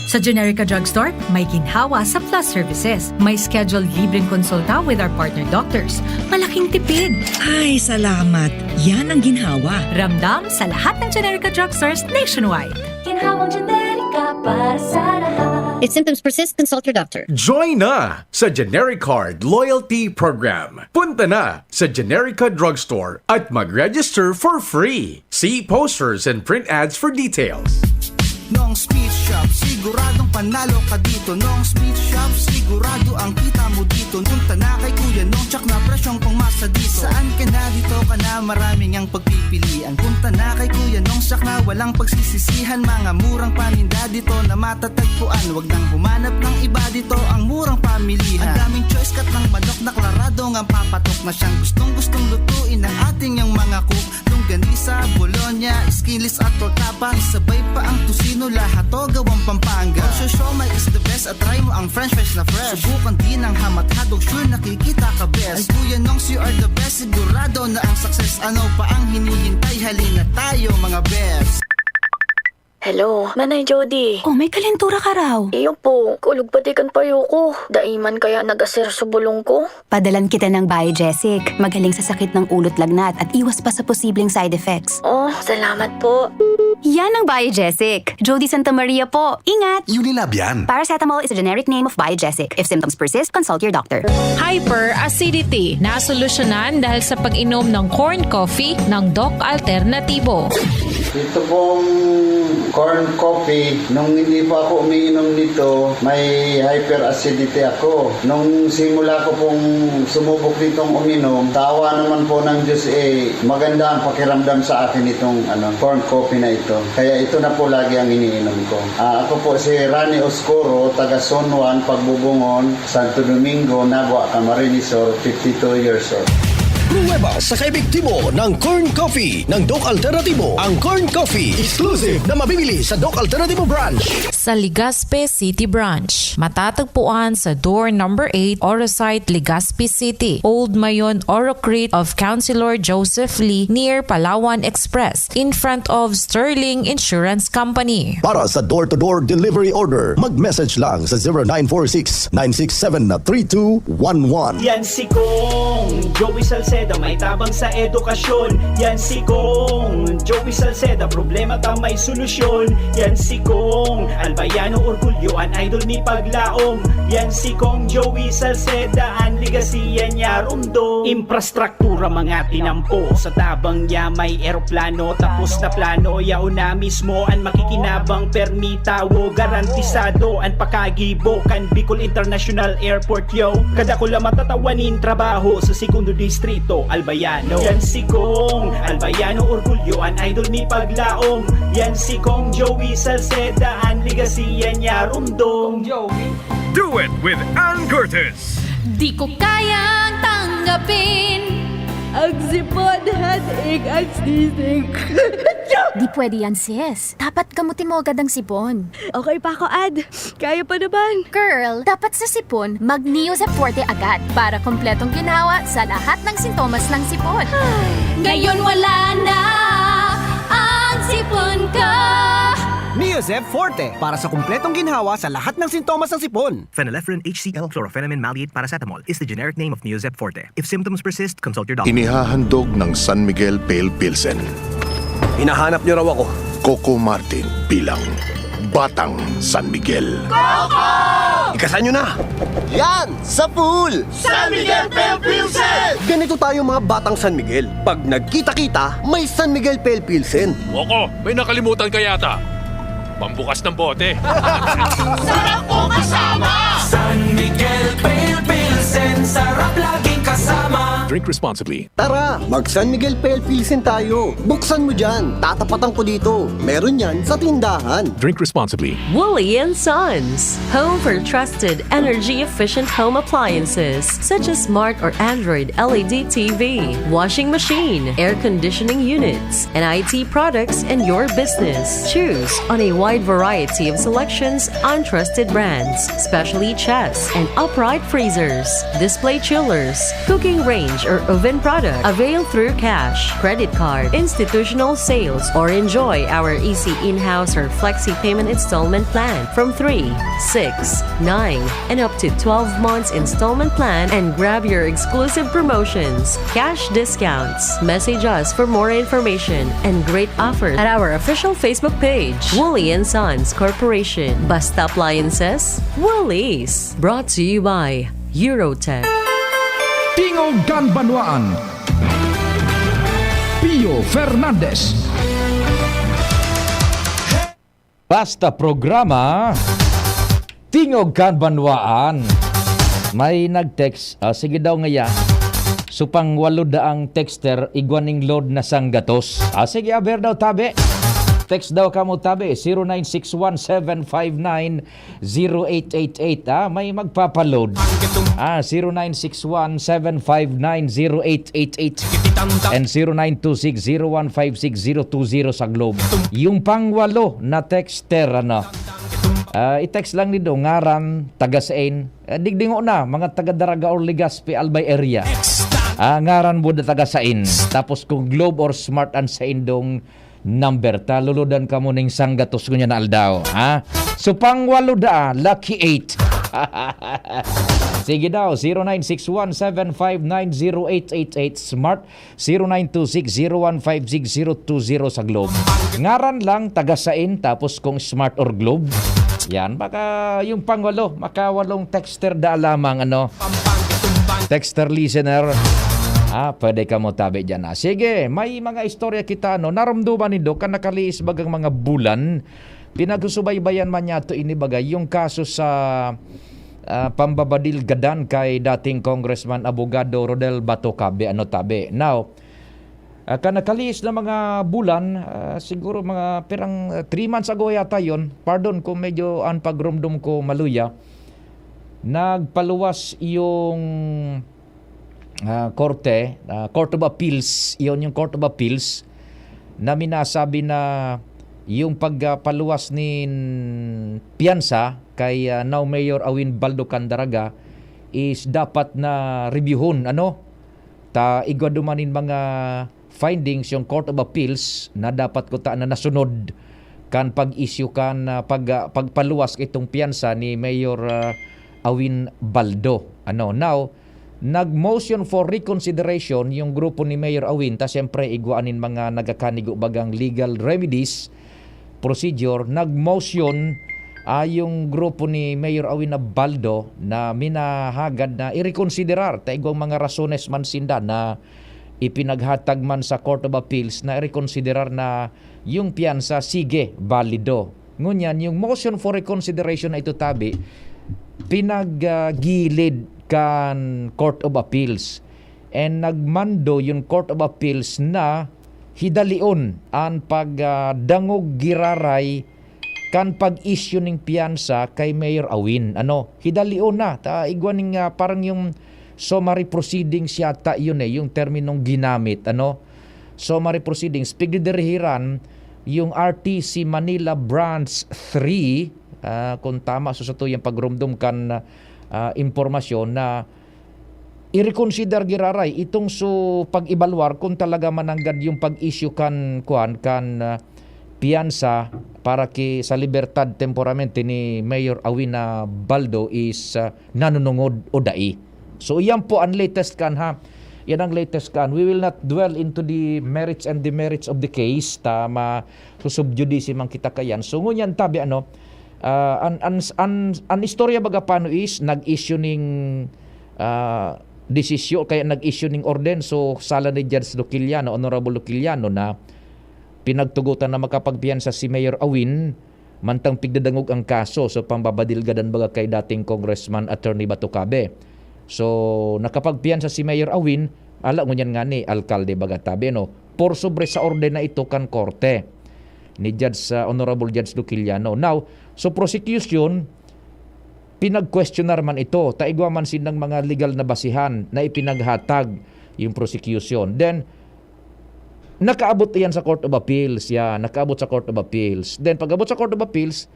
Sa Generica Drugstore, may ginhawa sa Plus Services. May scheduled libreng konsulta with our partner doctors. Malaking tipid! Ay, salamat! Yan ang ginhawa. Ramdam sa lahat ng Generica Drugstores nationwide. Ginhawang Generica para sa lahat. If symptoms persist, consult your doctor. Join na sa Generic Card Loyalty Program. Punta na sa Generica Drugstore at mag-register for free. See posters and print ads for details. Nong's Meat Shop, siguradong panalo ka dito. Nong's Meat Shop, sigurado ang kita mo dito. Punta na kay Kuya Nong, tsak na presyong pangmasa dito. Saan ka na, dito ka na, maraming ang pagpipilian. Punta na kay Kuya Nong, tsak na walang pagsisisihan. Mga murang paninda dito na matatagpuan. Wag nang humanap ng iba, dito ang murang pamilihan. Ang daming choice, cut ng manok na klaradong ang papatok na siyang gustong-gustong lutuin ng ating yang mga cook. Longganisa, bologna, skinless at tortapa. Isabay pa ang tocino, lahat to gawang Pampanga. For sure, siomai is the best. At try mo ang french fries na fresh. Subukan din ang ham at hotdog, sure nakikita ka best. Ay kuya Nongs, you are the best, sigurado na ang success. Ano pa ang hinihintay? Halina tayo, mga best. Hello, Manay Jody. Oh, may kalentura ka raw. Iyo po, kulog pati kan payo ko. Dai man kaya nag-aser sa bulong ko. Padalan kita ng Biogesic. Magaling sa sakit ng ulo't lagnat at iwas pa sa posibleng side effects. Oh, salamat po. Yan ang Biogesic. Jody Santa Maria po. Ingat! Unilab yan. Paracetamol is a generic name of Biogesic. If symptoms persist, consult your doctor. Hyperacidity, nasolusyonan dahil sa pag-inom ng corn coffee ng Doc Alternatibo. Ito pong corn coffee, nung hindi pa ako umiinom nito, may hyperacidity ako. Nung simula ko pong sumubok nitong uminom, sa awa naman po ng Diyos, eh, maganda ang pakiramdam sa akin itong ano, corn coffee na ito. Kaya ito na po lagi ang iniinom ko. Ah, ako po si Rani Oscuro, taga Zone one, Pagbubungon, Santo Domingo, Nabua, Camarines Sur, fifty-two years old. Pruweba sa kaepektibo ng Corn Coffee ng Doc Alternatibo, ang Corn Coffee, exclusive na mabibili sa Doc Alternatibo Branch. Sa Legazpi City Branch. Matatagpuan sa door number eight, Orosite, Legazpi City, Old Mayon, Orocrit of Councilor Joseph Lee, near Palawan Express, in front of Sterling Insurance Company. Para sa door-to-door delivery order, mag-message lang sa zero nine four six, nine six seven, three two one one. Yan si Kong Joey Salceda, may tabang sa edukasyon. Yan si Kong Joey Salceda, problema ta may solusyon. Yan si Kong Albayano, orgulyo an idol ni paglaom. Yan si Kong Joey Salceda, an legacy yan niya rumdom. Infrastruktura mga tinampo, sa tabang niya may eroplano. Tapos na plano, yaon na mismo an makikinabang. Permi tawo, garantisado an pakagibo kan Bicol International Airport, yo. Kadakula matatawa nin trabaho sa Segundo Distrito, Albayano. Yan si Kong Albayano, orgulyo an idol ni paglaom. Yan si Kong Joey Salceda, an legacy yan niya rumdom. Do it with Ann Curtis. Di ko kayang tanggapin. Ang sipon, headache, ang sneezing. Di pwede yan, sis. Dapat gamutin mo agad ang sipon. Okay pa ako, Ad. Kaya pa naman. Girl, dapat sa sipon, mag Neozep Forte agad para kompletong ginhawa sa lahat ng sintomas ng sipon. Ngayon wala na ang sipon ko. Neozep Forte para sa kompletong ginhawa sa lahat ng sintomas ng sipon. Phenylephrine H C L, chlorphenamine maleate, paracetamol is the generic name of Neozep Forte. If symptoms persist, consult your doctor. Inihahandog ng San Miguel Pale Pilsen. Hinahanap niyo raw ako. Coco Martin bilang Batang San Miguel. Ikasan niyo na! Yan! Sa pool! San Miguel Pale Pilsen! Ganito tayo mga Batang San Miguel. Pag nagkita-kita, may San Miguel Pale Pilsen. Coco, may nakalimutan ka yata. Pambukas ng bote. Sarap ko kasama! San Miguel Pale Pilsen, sarap laging kasama. Drink responsibly. Tara, mag San Miguel Pale Pilsen tayo. Buksan mo dyan, tatapatan ko dito. Meron yan sa tindahan. Drink responsibly. Wooly and Sons, home for trusted energy-efficient home appliances such as smart or Android L E D T V, washing machine, air conditioning units, and I T products in your business. Choose on a wide variety of selections and trusted brands, specially chest and upright freezers, display chillers, cooking range or oven product. Avail through cash, credit card, institutional sales, or enjoy our easy in-house or flexi payment installment plan from three, six, nine, and up to twelve months installment plan and grab your exclusive promotions, cash discounts. Message us for more information and great offers at our official Facebook page, Wooly and Sons Corporation. Basta appliances, Woolies. Brought to you by Eurotech. Tingog kan Banwaan. Pio Fernandez. Basta programa, Tingog kan Banwaan. May nag-text, ah, sige daw ngaya. So, pang walo daang texter, igwa ning load na sanggatos. Ah, sige, aber daw tabi. Text daw kamo tabi, zero nine six one seven five nine zero eight eight eight. Ah, may magpapaload. Ah, zero nine six one seven five nine zero eight eight eight and zero nine two six zero one five six zero two zero sa Globe. Yung pang walo na texter, ano, Ah, i-text lang nindo, ngaran, taga sain. Ah, digdingo na, mga taga Daraga or Legazpi, Albay area. Ah, ngaran mo na taga sain. Tapos kung Globe or Smart an saindong number, ta luludan kamo ning sanggatos ngunyan na aldaw, ha? So, pangwalo da, lucky eight. Sige daw, zero nine six one seven five nine zero eight eight eight Smart, zero nine two six zero one five six zero two zero sa Globe. Ngaran lang, taga sain, tapos kung Smart or Globe. Yan, baka yung pangwalo, makawalong texter da lamang, ano? Texter listener. Ah, pwede kamo tabi dyan, ah. Sige, may mga istorya kita, no? Narumduman nindo, kan nakaliis bagang mga bulan, pinagsusubaybayan man niyato ini, bagay, yung kaso sa, ah, pambabadil gadan kay dating Congressman Abogado Rodel Bato Cabe, ano, tabi. Now, ah, kan nakaliis na mga bulan, ah, siguro mga pirang, ah, three months ago yata yon. Pardon kung medyo ang pagrumdum ko maluya. Nagpaluwas yung, ah, korte, ah, Court of Appeals, yon yung Court of Appeals, na minasabi na yung pagpaluwas nin piyansa kay, ah, now Mayor Awin Baldo Candaraga is dapat na reviewhon, ano? Ta igwa duman nin mga findings yung Court of Appeals na dapat kuta na nasunod kan pag-issue kan, ah, pag, ah, pagpaluwas itong piyansa ni Mayor, ah, Awin Baldo. Ano, now, nag-motion for reconsideration yung grupo ni Mayor Awin, ta siyempre igwa nin mga nagakanigo bagang legal remedies, procedure. Nag-motion, ah, yung grupo ni Mayor Awin Baldo na minahagad na irekonsiderar ta igwang mga rasones man sinda na ipinaghatag man sa Court of Appeals na irekonsiderar na yung piyansa, sige, balido. Ngunyan, yung motion for reconsideration na ito, tabi, pinag, ah, gilid kan Court of Appeals. And nagmando yung Court of Appeals na hidalion an pag, ah, dangog giraray kan pag-issue ning piyansa kay Mayor Awin. Ano, hidalion na. Ta, igwa ning, ah, parang yung summary proceedings yata yun eh, yung terminong ginamit. Ano? Summary proceedings. Pigdidirihiran yung R T C Manila Branch three, ah, kung tama so sa tuyang pagrumdum kan, ah, impormasyon na i-reconsider giraray itong so pag-ebalwar kung talaga mananggad yung pag-issue kan, kuan, kan, ah, piyansa para ki, sa libertad temporamente ni Mayor Awina Baldo is, ah, nanunungod o dai. So, iyan po ang latest kan, ha. Yan ang latest kan. We will not dwell into the merits and demerits of the case. Ta, ma, susubjudice man kita kayan. So, ngunyan tabi, ano, ah, an, an, an, an istorya baga pano is, nag-issue ning, ah, desisyon, kaya nag-issue ning orden. So, sala ni Judge Luciliano, Honorable Luciliano, na pinagtugutan na makapagpiyansa si Mayor Awin, mantang pigdadangog ang kaso sa pambabadilgadan baga kay dating Congressman Attorney Bato Cabe. So, nakapagpiyansa si Mayor Awin, ala ngunyan nga ni alkalde baga tabi, no? Por sobre sa orden na ito kan korte ni Judge, ah, Honorable Judge Luciliano. Now, so prosecution, pinag-questionar man ito, ta igwa man sinang mga legal na basihan na ipinaghatag yung prosecution. Then, nakaabot iyan sa Court of Appeals, yan, nakaabot sa Court of Appeals. Then, pag-abot sa Court of Appeals,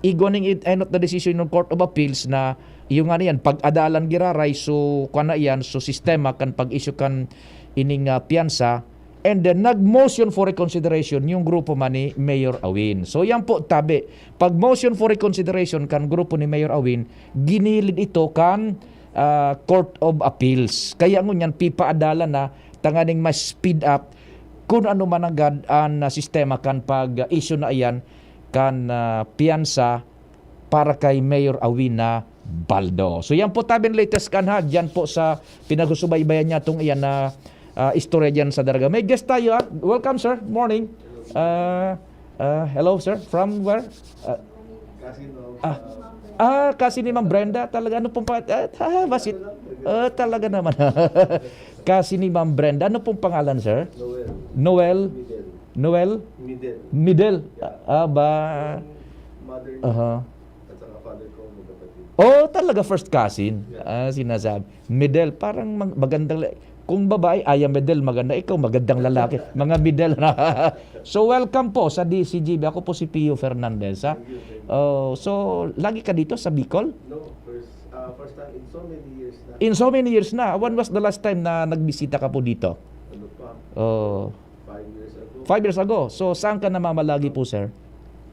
igwa ning it-, enot na desisyon ng Court of Appeals na yung ano yan, pag-adalan giraray, so, kwan na yan, so sistema kan pag-issue kan ining, ah, piyansa, and then nag-motion for reconsideration yung grupo man ni Mayor Awin. So, yan po, tabi. Pag motion for reconsideration kan grupo ni Mayor Awin, ginilid ito kan, ah, Court of Appeals. Kaya ngunyan, pipaadalan na, tanganing mas speed up kung ano man nanggad an, ah, sistema kan pag-issue na iyan kan, ah, piyansa para kay Mayor Awina Baldo. So, yan po tabi ang latest kan, ha, diyan po sa pinagsusubaybayan niya tong iyan na, ah, istorya diyan sa Daraga. May guest tayo, ah. Welcome, sir. Morning. Ah, ah, hello, sir. From where? Ah, ah, ah, kasi ni Ma'am Brenda. Talaga, ano pong pa-, ah, ah, basit. Ah, talaga naman. Kasi ni Ma'am Brenda. Ano pong pangalan, sir? Noel. Noel? Midel. Noel? Midel. Midel. Yeah. Ah, ba? Yung mother niya Aha. at saka father ko, magkapatid. Oh, talaga first cousin. Yeah. Ah, sinasabi. Midel, parang mag-, magandang la-, kung babae, Aya Midel, maganda. Ikaw, magandang lalaki. Mga Midel. So, welcome po sa D C G B. Ako po si Pio Fernandez, ha? Thank you, thank you. Oh, so, lagi ka dito sa Bicol? No, first, ah, first time in so many years na. In so many years na. When was the last time na nagbisita ka po dito? Ano pa? Oh, Five years ago. five years ago. So, saan ka namamalagi po, sir?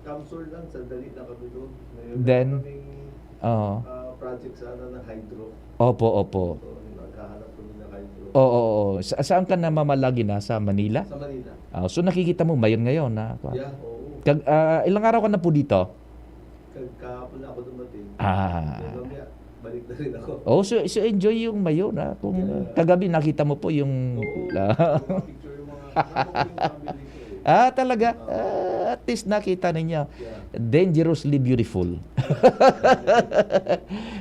Kamsur lang, sandali lang kami doon. May Then? Kaming Oh, ah, project sana na hydro. Opo, opo. So, naghahanap kami ng hydro. Oo, oo. Sa, saan ka namamalagi na? Sa Manila? Sa Manila. Ah, so, nakikita mo Mayon ngayon na? Yeah, oo. Kag, ah, ilang araw ka na po dito? Kag kahapon na ako dumating. Ah. Then mamaya, balik na rin ako. Oh, so, so enjoy yung Mayon, ha? Kung Yeah. Kagabi nakita mo po yung Oo. Ah. Mga picture yung mga, ano ko yung family ko eh. Ah, talaga? Ah, at least nakita ninyo. Yeah. Dangerously beautiful.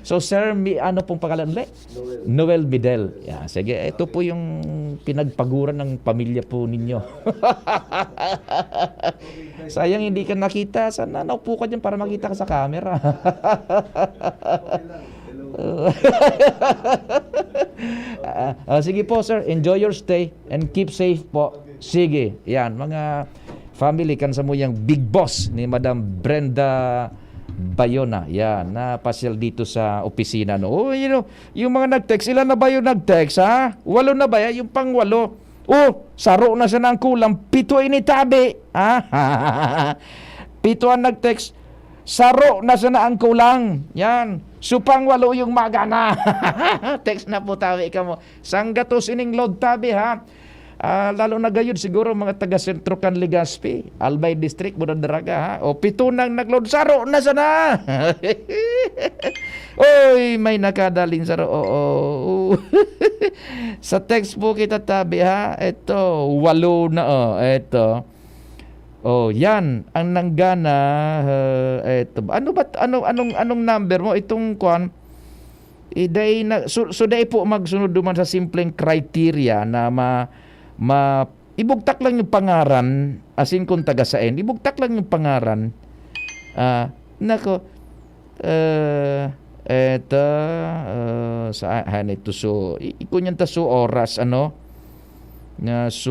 So, sir, may ano pong pangalan ulit? Noel. Noel Midel. Yeah, sige, ito po yung pinagpaguran ng pamilya po ninyo. Sayang hindi ka nakita. Sana naupo ka dyan para makita ka sa camera. Okay lang. Hello. Ah, ah, sige po, sir. Enjoy your stay and keep safe po. Sige. Yan, mga family, kan samuyang big boss ni Madam Brenda Bayona. Yan, napasyal dito sa opisina. No? Oh, you know, yung mga nag-text, ilan na ba yung nag-text, ha? Walo na ba yan? Yung pang walo. Oh, saro na sana ang kulang, pito ini tabi. Ha? Pito ang nag-text, saro na sana ang kulang. Yan. So, pang walo yung magana. Text na po tabi kamo. Sanggatos ining load tabi, ha? Ah, lalo na gayud siguro mga taga Sentro kan Legazpi, Albay District, Buradaraga, ha? O pito nang nag-load, saro na sana. Oy, may nakadaling saro. Oo. Sa text po kita tabi, ha? Ito, walo na, oh. Ito. Oh, yan. Ang nanggana, uh, ito. Ano ba, ano, anong, anong number mo? Itong kwan, eh, dai na, so, so dai po magsunod duman sa simpleng criteria na ma, ma, ibugtak lang yung pangaran, as in kung taga saen, ibugtak lang yung pangaran. Ah, nako, eh, eto, eh, sa, ah, ito, so, i-, ikunyan ta so oras, ano? Na so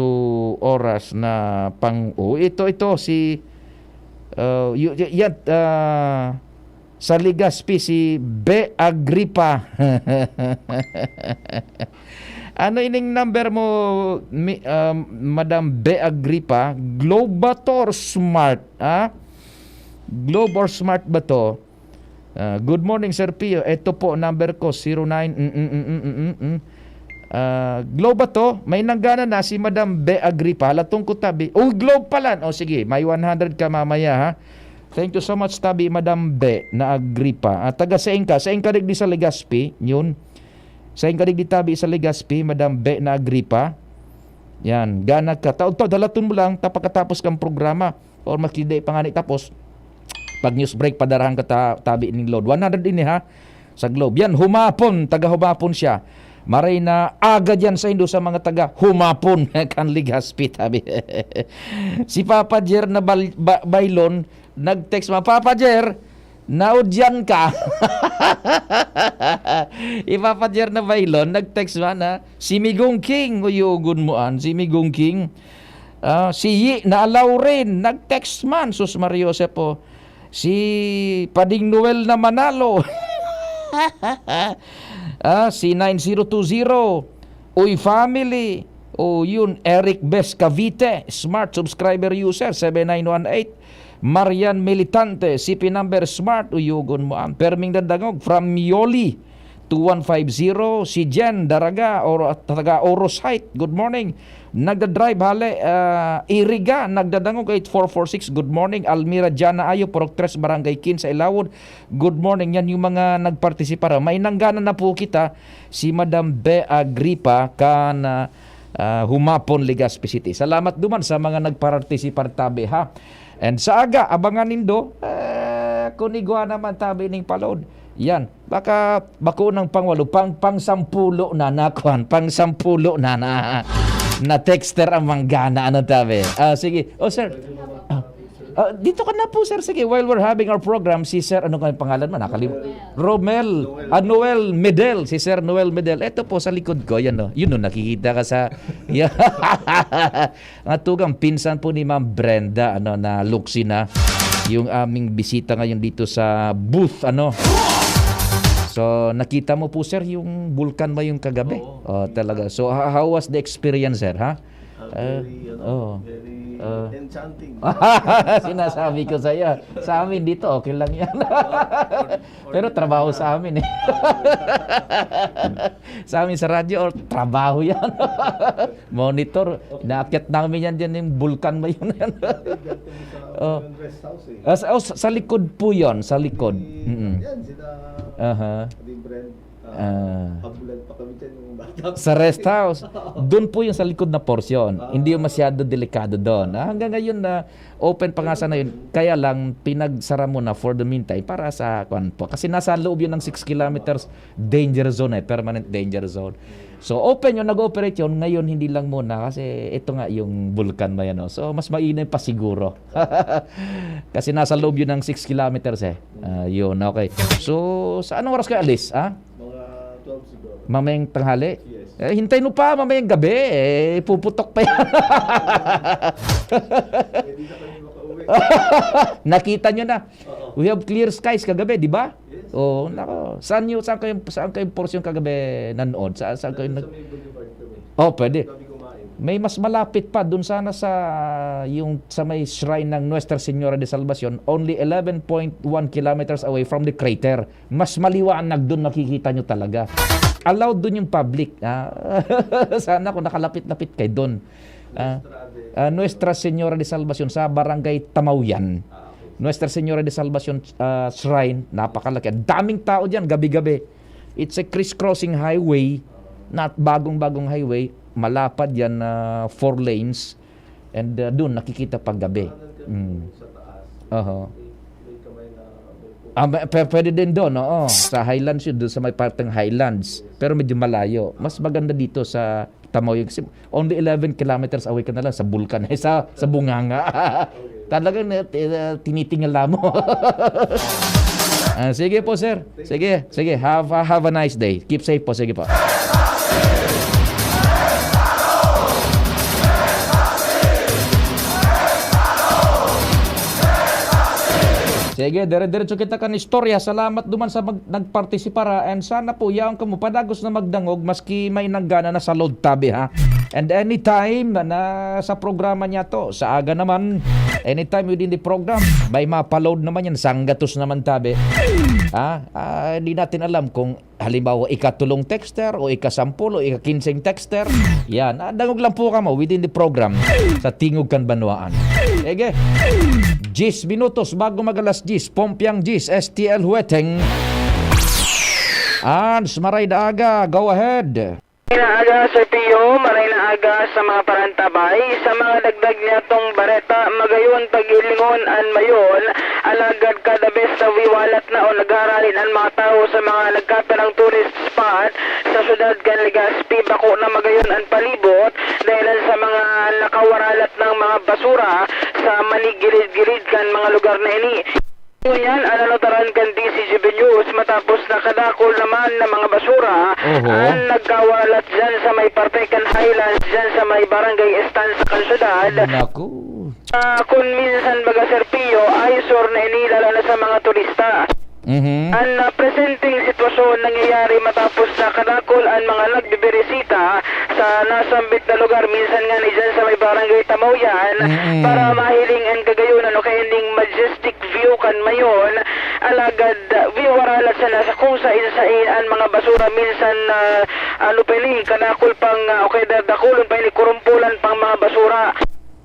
oras na pang, oh, ito, ito, si, uh, y-, y-, yan, ah, sa Legazpi, si Be Agripa. Ano ining number mo, mi-, um, Madam Be Agripa? Globe ba to or Smart, ha? Globe or Smart ba to? Ah, good morning, Sir Pio. Ito po, number ko, zero nine, mm, mm, mm, mm, mm, mm. Ah, Globe ba to? May nanggana na si Madam Be Agripa. Latong ko tabi. Oh, Globe pala. Oh, sige, may one hundred ka mamaya, ha? Thank you so much, tabi, Madam Be na Agripa. Ah, taga sain ka? Sain ka digdi sa Legazpi? Yun. Sain ka digdi tabi sa Legazpi, Madam Be na Agripa? Yan, gana ka. Taod-taod, halaton mo lang, ta pagkatapos kang programa. Or maski di pa nga ni tapos, pag news break, padarahan ka ta-, tabi ning load. One hundred ini, ha? Sa Globe. Yan, humapon. Taga humapon siya. Maray na agad yan sa Indo sa mga taga humapon. Kan Legazpi, tabi. Si Papa Jer na bal-, ba-, Baylon, nag-text mo, "Papa Jer, naudyan ka." Si Papa Jer na Baylon, nag-text man, ha? Si Migong King, uyugon mo an, si Migong King. Ah, si Yi na Lauren, nag-text man, sus Maria Joseph po. Si Pading Noel na Manalo. Ah, si nine zero two zero. Uy, family. Oh, yun. Eric Bes Cavite, Smart Subscriber User, seven nine one eight. Marian Militante, C P number Smart, uyugon mo an. Perming Dadangog, from Yoli, two one five zero. Si Jen Daraga, or, taga Oros Height, good morning. Nagda-drive, hale, ah, Iriga, nagdadangog, eight four four six, good morning. Almira Jana Ayo, Purok tres, Barangay Quince, Ilawod, good morning. Yan yung mga nagpartisipar. May nanggana na po kita, si Madam Be Agripa, kan, ah, ah, Humapon, Legazpi City. Salamat duman sa mga nagpartisipar tabi, ha. And sa aga, abangan nindo, eh, kung igwa naman tabi ning palod. Yan. Baka bako ng pangwalo, pang, pang sampulo na, na, kwan, pang sampulo na, na, na texter ang manggana, ano tabi. Ah, sige. Oh, sir. Ah, ah, dito ka na po, sir. Sige, while we're having our program, si Sir, ano kayong pangalan mo? Nakalim-, Romel. Ah, Noel Medel. Si Sir Noel Medel. Ito po, sa likod ko. Yan, no. Yun, no, nakikita ka sa, yan. Ang tugang pinsan po ni Ma'am Brenda, ano, na Luxina. yung aming bisita ngayon dito sa booth, ano. So, nakita mo po, sir, yung bulkan ba yung kagabi? Oo. Oh, talaga. So, ho-, how was the experience, sir, ha? Ah, Ah, very, ano, oh. Very Ah. enchanting. Sinasabi ko sa'yo, sa amin dito, okay lang yan. Or-, or-, Pero trabaho sa amin eh. Sa amin sa radyo, or trabaho yan. Monitor, naakyat namin yan dyan, yung bulkan ba yun? Dati, dati mo sa Oh. yung rest house eh. Ah, sa, oh, sa, sa likod po yun, sa likod. Di, Mm-mm. yan, sila Aha. Di Brent, ah, Ah. habulan pa kami dyan nung bata. Sa rest house. Doon po yung sa likod na portion. Ah. Hindi yung masyado delikado doon. Ah, hanggang ngayon na open pa nga sana yun. Kaya lang, pinagsara mo na for the meantime para sa kwan po. Kasi nasa loob yun ng six kilometers danger zone eh, permanent danger zone. So, open yun, nag-ooperate yun. Ngayon, hindi lang muna kasi ito nga yung bulkan ba yan, oh. So, mas mainam pa siguro. Kasi nasa loob yun ng six kilometers eh. Ah, yun, okay. So, sa anong oras kayo alis, ah? Mga twelve siguro. Mamayang tanghali? Yes. Eh, hintay mo pa, mamayang gabi. Eh, puputok pa yan. Pwede na kami makauwi. Nakita nyo na. Oo. We have clear skies kagabi, di ba? Yes. Oo, nako. Saan nyo, saan kayo, saan kayo portion kagabi nanood? Sa, saan kayo Nandun nag- sa may boulevard kami. Oh, pwede. Kami kumain. May mas malapit pa dun sana sa, yung sa may shrine ng Nuestra Señora de Salvacion, only eleven point one kilometers away from the crater. Mas maliwanag dun, makikita nyo talaga. Allowed dun yung public, ah. Sana kung nakalapit-lapit kayo dun. Ah, Nuestra de ah, Nuestra Señora de Salvacion sa Barangay Tamaoyan. Ah, okay. Nuestra Señora de Salvacion, ah, Shrine, napakalaki. Ang daming tao dyan, gabi-gabi. It's a crisscrossing highway, not bagong-bagong highway. Malapad yan na four lanes. And, ah, dun, nakikita pag gabi. Parang ganun Mm. sa taas. Oho. May, may kamay na may Ah, may, pwe-, pwede din doon, oo. Sa Highlands yun, doon sa may parteng Highlands. Pero medyo malayo. Mas maganda dito sa Tamaoyan kasi only eleven kilometers away ka na lang sa bulkan, eh, sa, sa bunganga. Talagang, eh, ti-, eh, tinitingala mo. Ah, sige po, sir. Sige, sige. Have, have a nice day. Keep safe po. Sige po. Sige, dire-diretso kita kan istorya. Salamat duman sa mag-, nagpartisipar, ha. And sana po, yaon kamo padagos na magdangog, maski may nanggana na sa load tabi, ha. And anytime na, na sa programa niya to, sa aga naman, anytime within the program, may mapaload naman yan, sanggatos naman tabi. Ha? Ah, di natin alam kung halimbawa, ikatulong texter o ikasampul o ikakinseng texter. Yan, ah, dangog lang po kamo within the program sa Tingog kan Banwaan. Ege, diyes minutos bago mag-alas diyes, Pompiang diyes, S T L Hueteng. Ans, maray na aga, go ahead. Maray na aga, Sir Pio, maray na aga sa mga parantabay. Sa mga dagdag niyatong bareta, magayon pag-ilingon an mayon, alagad kada bes na wiwalat na o nagharahin an mga tawo sa mga nagkapirang tourist spot sa syudad kan Legazpi, bako na magayon an palibot dahilan sa mga nakawaralat nang mga basura sa manigilid-gilid kan mga lugar na ini. Ngunyan, an nanotaran kan D C G B News matapos na kadakul naman na mga basura Oho. an nagkawalat dyan sa may parte kan Highlands, dyan sa may barangay Estancia kan syudad. Naku. Ah, kun minsan baga, Sir Pio, eyesore na ini, lalo na sa mga turista. Mhm. An, ah, presenteng sitwasyon nangyayari matapos na kadakul an mga nagbibirisita sa nasambit na lugar, minsan nga ni dyan sa may barangay Tamaoyan, Mm-mm. para mahiling an kagayonan o kaya ning majestic view kan mayon. Alagad, ah, wiwaralat sana sa kung sain-sain an mga basura, minsan, ah, ano pa ini, kadakul pang, ah, o kaya dadakulon pa ini, kurumpulan pang mga basura.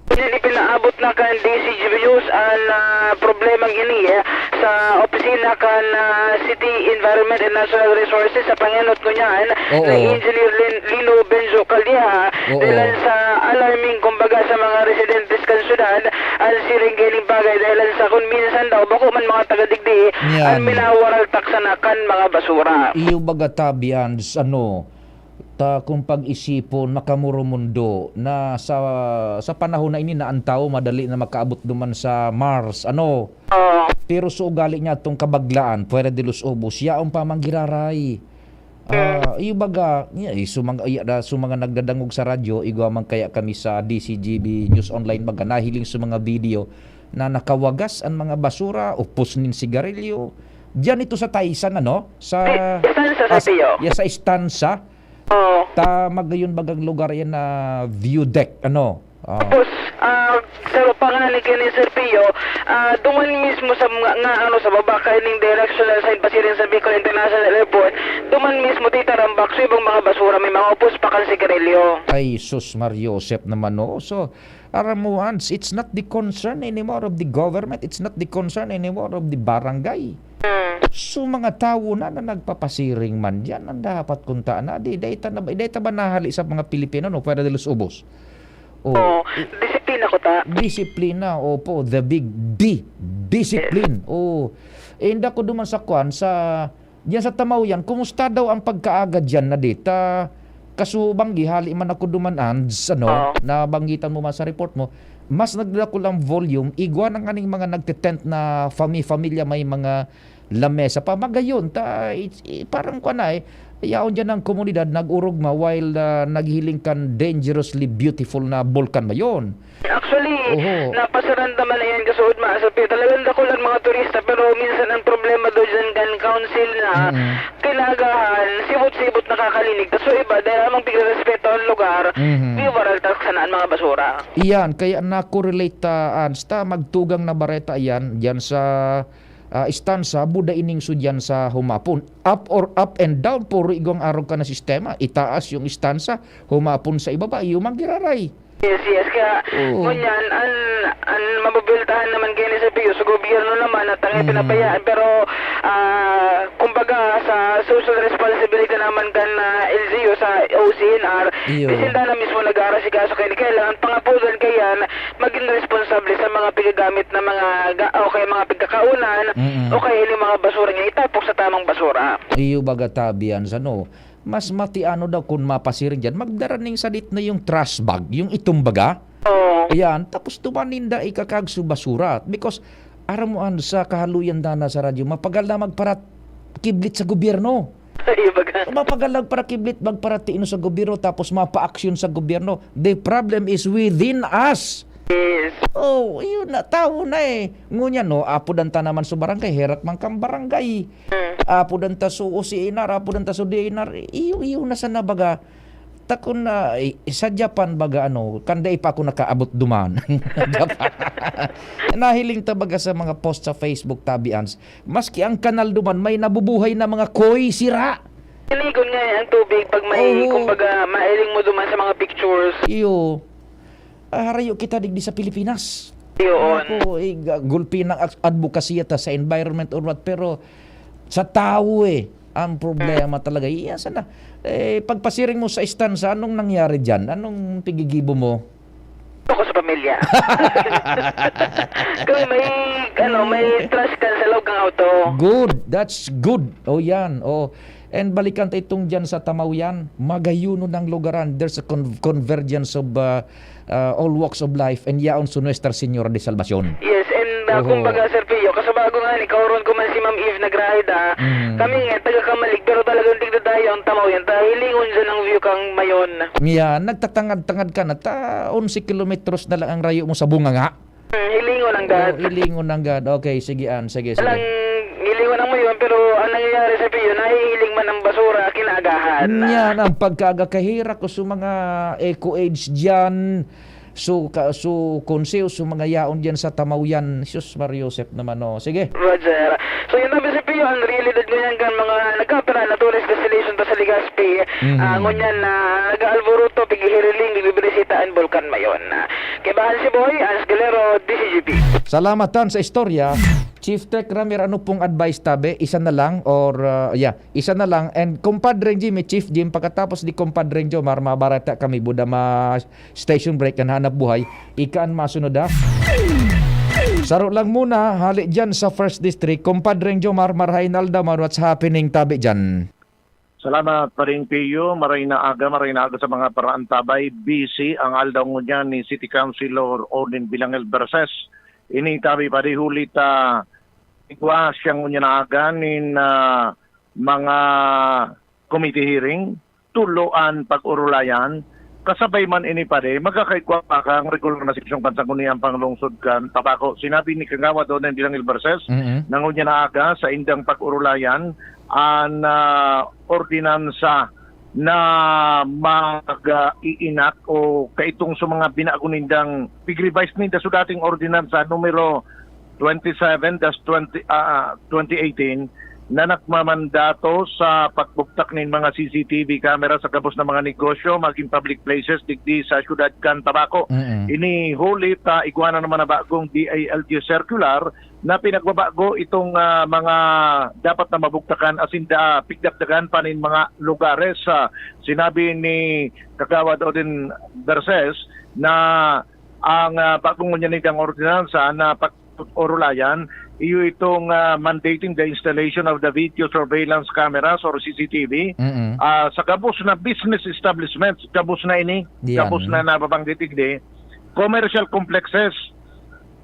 Ngunyan ipinaabot na kan D C G B News an, ah, problemang ini, eh, sa opisina kan, ah, City Environment and Natural Resources sa pangenot ngunyan Oo. ni Engineer Lin-, Lino Benjo Caldeja Oo. dahilan sa alarming, kumbaga, sa mga residentes kan syudad an siring kaining bagay dahilan sa kun minsan daw bako man mga taga digdi Yan. an minawaraltak sana kan mga basura. Iyo baga tabi an s-, ano, ta kung pag-isipon, makamoromundo na sa, sa panahon na ini na an tawo madali na makaabot duman sa Mars, ano? Oo. Pero sa ugali niya, tong kabaglaan, fuera de los ubos, yaon pa man giraray. Ah, Mm. iyo baga, iya, eh, sa mga, iya, da, sa mga nagdadangog sa radyo, igwa man kaya kami sa D C G B News Online, baga, nahiling sa mga video, na nakawagas an mga basura, upos nin sigarilyo. Diyan ito sa Taysan, ano? Sa, Di, Estansa, Sir ah, sa, Pio. Yeah, sa Estansa. Oo. Ta magayon bagang lugar yan na view deck, ano? Ah. Tapos, ah, sa pangani kini Sir Pio, ah, duman mismo sa mga, nga, ano, sa baba kaining directional sign pasiring sa Bicol International Airport, duman mismo titarambak sa ibang mga basura, may mga upos pa kan sigarilyo. Ay, sus, Mar Joseph naman, no? So, aram mo, Hans, it's not the concern anymore of the government, it's not the concern anymore of the barangay. Hmm. So, mga tawo na, na nagpapasiring man diyan, ang dapat kunta na, di, dahil ta, na, dahil ta ba nahali sa mga Pilipino, no? Pwede de los ubos. Oh, Oo. i- Disiplina ko ta. Disiplina, opo, the big D, discipline. Oh, inda ko duman sa kwan, sa, diyan sa Tamaw yan, kumusta daw ang pagkaaga diyan na dita? Kaso banggi, hali man ako duman, Ands, ano, Oo. nabanggitan mo man sa report mo, mas nagdadakul ang volume, igwa na nganing mga nagte-tent na fami-familia, may mga lamesa pa. Magayon, ta, it's, eh, parang kwa na eh, yaon dyan ang komunidad, nag-urugma while ah, naghiling kan dangerously beautiful na bulkan mayon. Actually, Oho. Napasaran naman na yan kasuod, mga Sir Pio. Talagang dakul ang mga turista, pero minsan ang problema daw dyan kan council na Mm. kinagahan, sibot-sibot nakakalinig. Kaso iba, dahil amang pigrespeto ang lugar, Mhm. di waral ta sana ang mga basura. Iyan, kaya na-correlate ta, Ands, ta magtugang na bareta iyan, diyan sa ah, Estansa, buda ining su diyan sa humapon. Up or up and down, puro igwang arog ka na sistema. Itaas yung Estansa, humapon sa ibaba, yung magiraray. Yes, yes. Kaya, Oo. ngunyan, an, an mabubultahan naman kayo ni Sir Pio sa gobyerno naman at ang Mm. pinabayaan. Pero, ah, kumbaga, sa social responsibility naman kan ah, L G U sa O C N R, Iyo. di sinda na mismo nag-aarasikaso kayo. Kailangan pangapulan kayan, maging responsable sa mga pigagamit na mga ga, o kaya mga pigkakaunan, Mm-mm. o kaya yung mga basura niya, itapok sa tamang basura. Iyo baga tabi yan sa no. Mas matiano daw kun mapasiring dyan, magdara ning sadit na yung trash bag, yung itumbaga. Oo. Ayan, tapos tumaninda ikakag su basura. Because, aram mo, an, sa kahaluyan dana sa radyo, mapagal na magparat kiblit sa gobyerno. Iyo baga. Mapagal na magparakiblit, magparatiino sa gobyerno, tapos mapaaksyon sa gobyerno. The problem is within us. Yes. Oh, yun na, tao na eh. Ngunyan, no, apodan ta naman sa barangay, herak man kang barangay. Hmm. Apodan ta sa O C N R, apodan ta sa D N R, iyo, iyo na sana baga. Takon na, eh, sa Japan baga, ano, kanday pa ako nakaabot duman. Japan. Nahiling ta baga sa mga post sa Facebook, tabi, Ans, maski ang kanal duman, may nabubuhay na mga koi, sira. Sinigon nga ang tubig pag may, Oo. Kumbaga, mahiling mo duman sa mga pictures. Iyo. Ah, harayo kita digdi sa Pilipinas. Yun. Ako, eh, ga-, gulpi ng ad-, advokasya ta sa environment or what, pero sa tao eh, ang problema talaga. Iya sana. Eh, pagpasiring mo sa Estansa, anong nangyari dyan? Anong pigigibo mo? Ako sa pamilya. Kung may, ano, may trash can sa loob ng auto. Good. That's good. Oh, yan. Oh. And balikan ta itong dyan sa Tamaw yan. Magayuno ng lugaran. There's a con-, convergence of uh, uh, all walks of life. And yaon su Nuestra Señora de Salvacion. Yes, and uh, Oho. Kumbaga, Sir Pio, kasabago nga ni, kauron ko man si Ma'am Eve nagrahe da. Mm. Kami nga, taga Kamalig, pero talagang tigdadayo ang Tamaw yan. Ta hilingon dyan ang view kang Mayon. Yeah, nagtatangad-tangad ka na. Ta, onse kilometros na lang ang rayo mo sa bunga nga. Hmm, hilingon ang dad. Oh, hilingon ang gad. Okay, sige, An. Sige, sige. Walang hilingon ang Mayon, pero ang nangyayari, Sir Pio, nahihiling man ang basura, kinaagahan. Yan ang pagkaaga, kaherak ko sa mga eco-age dyan. So, ka, so, konseho, so mga yaon dyan sa Tamaw yan. Sus, Mar Joseph naman, oh. Sige. Roger. So, yun ang, Sir Pio, ang realidad ngunyan kan mga nagkapira na tourist destination pa sa Legazpi. Mhm. Ah, ngunyan na nag-aalburuto, pighihiriling, bibisita ang Bulkan Mayon. Kaibahan si Boy, Ans Galero, D Z G P. Salamat, Tan, sa istorya. Chief Tech Ramir, ano pong advice tabi? Isa na lang or, uh, yeah, isa na lang. And Compadre Jimmy, Chief Jim, pagkatapos ni Compadre Jomar, mabarata kami, buda ma station break, kan hanap buhay. Ika an masunod, ha? Saro lang muna, hali dyan sa First District. Compadre Jomar, marahay na aldaw man, what's happening tabi dyan? Salamat, Paring Pio. Maray na aga, maray na aga sa mga paraantabay. Busy ang aldaw ngunyan ni City Councilor Odin Vilangel Verses. Ini tabi pa di huli ta igwa siya ngunyan na aga nin ah, mga committee hearing, tulo an pag-urulayan kasabay man ini, pare, magkakaigwa pa kan regular na sesyon kan Sangguniang Panglungsod kan Tabaco. Sinabi ni Kagawad Oden Bilang Ilberses, Mm-mm. na ngunyan na aga, sa indang pag-urulayan, an, ah, ordinansa na mag, ah, iinak o kaitong sa mga binago nindang pig-revise ninda sa dating ordinansa numero twenty-seven dash twenty, ah, twenty eighteen na nagmamandato sa pagbugtak nin mga C C T V camera sa gabos na mga negosyo, magin public places digdi sa siyudad kan Tabaco. Mm-mm. Ini huli ta igwa na naman na bagong D I L G circular na pinagbabago itong, ah, mga dapat na mabugtakan asin da, pigdakdagan pa nin mga lugares. Ah, sinabi ni Kagawad Odin Garces na ang, ah, bagong ngunyan nitang ordinansa na pag-orulayan, iyo itong, ah, mandating the installation of the video surveillance cameras or C C T V, Mm-mm. ah, sa gabos na business establishments, gabos na ini, Yan. gabos na nababanggit digdi, commercial complexes,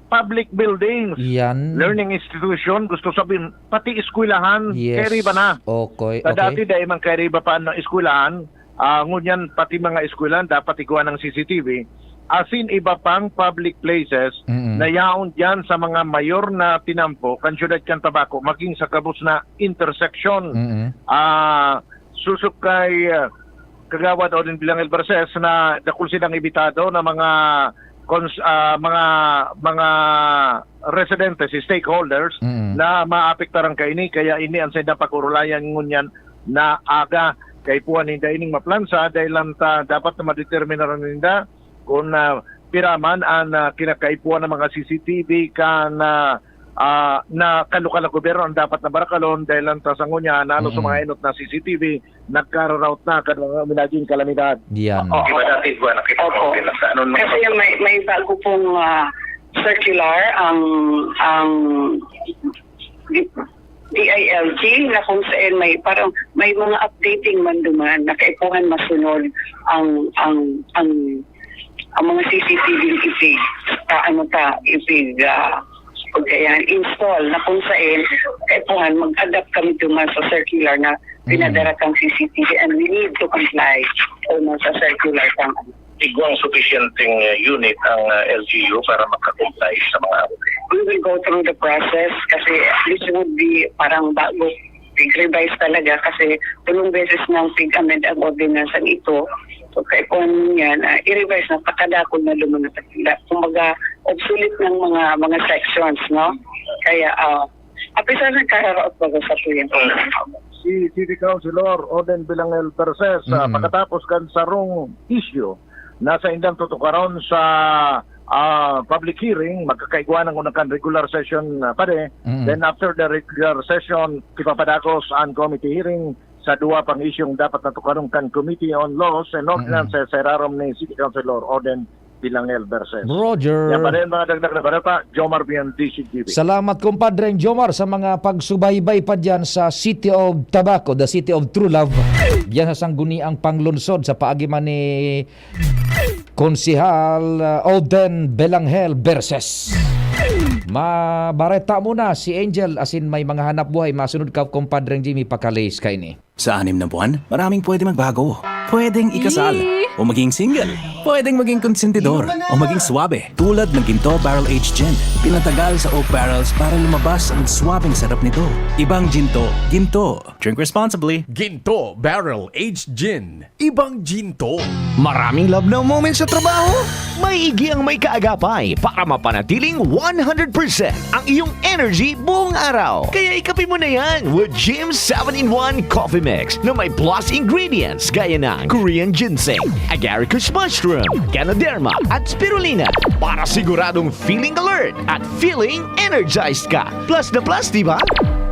public buildings, Yan. learning institution, gusto sabihin, pati eskwelahan, Yes. kaya iba na. Okay, Sa okay. dati, dahil man kaya iba pa ang eskwelahan, ah, ngunyan, pati mga eskwelahan, dapat igwa ng C C T V. As in, iba pang public places Mm-mm. na yaon dyan sa mga mayor na tinampo, kan siyudad kan Tabaco, maging sa gabos na intersection. Mm-mm. Ah, susukay, ah, Kagawad Odin Bilangel Verses na dakul silang imbitado na mga cons-, ah, mga, mga residentes, stakeholders Mm. na maapektaran kaini, kaya ini ang saindang pag-urulayan ngunyan na aga. Kaipuhan ninda ining maplansa dahil lang ta dapat na madeterminar ninda kung, ah, pira man ang, ah, kinakaipuhan ng mga C C T V kan, ah, ah, na kalokal na gobyerno ang dapat na barakalon dahil lang ta sa ngunyan, halos sa Mm. mga enot na C C T V, nagkararout na kan mga minaging kalamidad. Yan. Oo. Di ba dati, buwan na kita Opo. okay lang sa ano, mga Kasi may, may bago pong, ah, circular ang, ang D I L G na kung saan may, parang may mga updating man duman na kaipuhan masunod ang, ang, ang, ang mga C C T V ipig, ah, ano ta, ipig, ah, pagkayaan, install na kung saan kaipuhan mag-adapt kami duman sa circular na Mm. pinadara kang C C T V and we need to comply o sa circular kang ano. Igwang sufisyenteng, eh, unit ang, ah, L G U para makakomply sa mga update. We will go through the process kasi this would be parang bago, pig-revise talaga kasi tulong beses nang pig-amend ang ordinansa ito. So, kaya kung ano yan, ah, i-revise na, pakadakol na lumang na. Kumbaga, obsolete ng mga, mga sections, no? Kaya, ah, apisar nagkakaraot bago sa tuyan. Mm. Si City Councilor Oden Bilangel Verses, ah, Mm. pagkatapos kan sarong issue, nasa indang tutukaron sa, ah, public hearing, magkakaigwa ng unang kan regular session, ah, pare. Mm. Then after the regular session, ipapadagos ang committee hearing sa duwa pang isyung dapat na tukaron kan Committee on Laws and Ordinances sa irarom ni City Councilor Oden Bilangel Verses. Roger. Yan pa rin mga dagdag na balita, Jomar Bian, D C T V. Salamat, kumpadreng Jomar, sa mga pagsubaybay pa dyan sa City of Tabaco, the City of True Love. Diyan sa Sangguniang Panglungsod, sa paagi man ni Konsehal, uh, Oden Belangel Verses. Mabareta muna si Angel, asin may mga hanap buhay. Masunod ka, kumpadreng Jimmy, pakalis kaini. Sa anim na buwan, maraming pwede magbago. Pwedeng ikasal, Yee! o maging single. Pwedeng maging konsentidor, Yun na! o maging swabe. Tulad ng Ginto Barrel Aged Gin. Pinatagal sa oak barrels para lumabas ang swabeng sarap nito. Ibang Ginto, Ginto. Drink responsibly. Ginto Barrel Aged Gin. Ibang Ginto. Maraming love now moments sa trabaho? Maigi ang may kaagapay para mapanatiling one hundred percent ang iyong energy buong araw. Kaya ikape mo na yan with Jim seven-in-one Coffee Mix na may plus ingredients gaya ng Korean ginseng, agaricus mushroom, ganoderma, at spirulina para siguradong feeling alert at feeling energized ka. Plus na plus, di ba?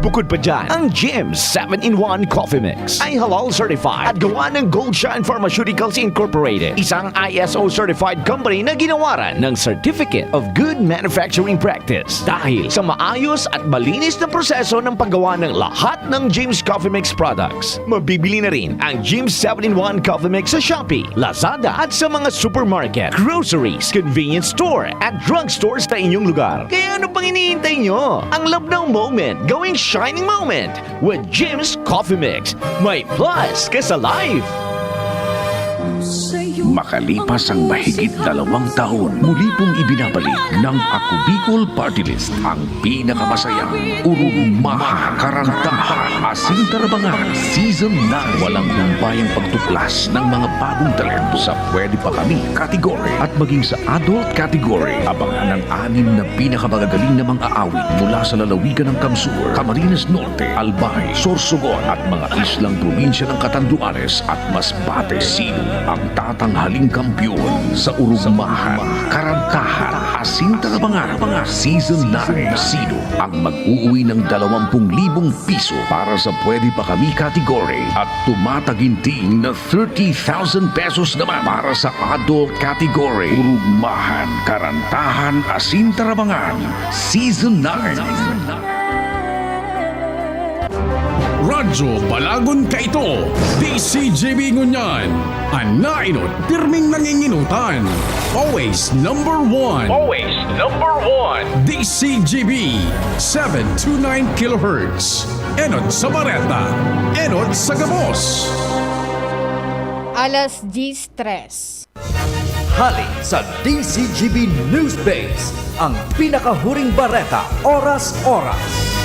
Bukod pa dyan, ang Jim seven-in-one Coffee Mix ay halal certified at gawa ng Gold Shine Pharmaceuticals Incorporated, isang I S O certified company na ginawaran ng Certificate of Good Manufacturing Practice. Dahil sa maayos at malinis na proseso ng paggawa ng lahat ng Jim's Coffee Mix products, mabibili na rin ang Jim's seven-in-one Coffee Mix sa Shopee, Lazada at sa mga supermarket, groceries, convenience store at drugstores sa inyong lugar. Kaya ano pang hinihintay nyo? Ang love now moment, gawing shining moment with Jim's Coffee Mix. May plus ka sa life! Say Makalipas ang mahigit dalawang taon, muli pong ibinabalik ng Ako Bicol Party List ang pinakamasayang, urugmahan, karantahan, asin tarabangan Season nine. Walang humpayang pagtuklas ng mga bagong talento sa Pwede Pa Kami category at maging sa adult category. Abangan ang anim na pinakamagagaling na mga aawit mula sa lalawigan ng Kamsur, Camarines Norte, Albay, Sorsogon at mga islang probinsya ng Catanduanes at Masbate. Sino ang tatanghaling kampiyon sa urugmahan, karantahan, asin tarabangan Season nine? Sino ang mag-uuwi ng dalawampu libong piso para sa Pwede Pa Kami category at tumataginting na thirty thousand pesos naman para sa adult category? Urugmahan, karantahan, asin tarabangan Season nine. Radyo Balagon kaito, D C G B ngunyan. An naenot, pirming nanginginutan. Always number one. Always number one. D C G B, seven two nine kilohertz. Enot sa bareta, enot sa gabos. Alas diyes tres. Hali sa D C G B News Base, ang pinakahuring bareta, oras-oras.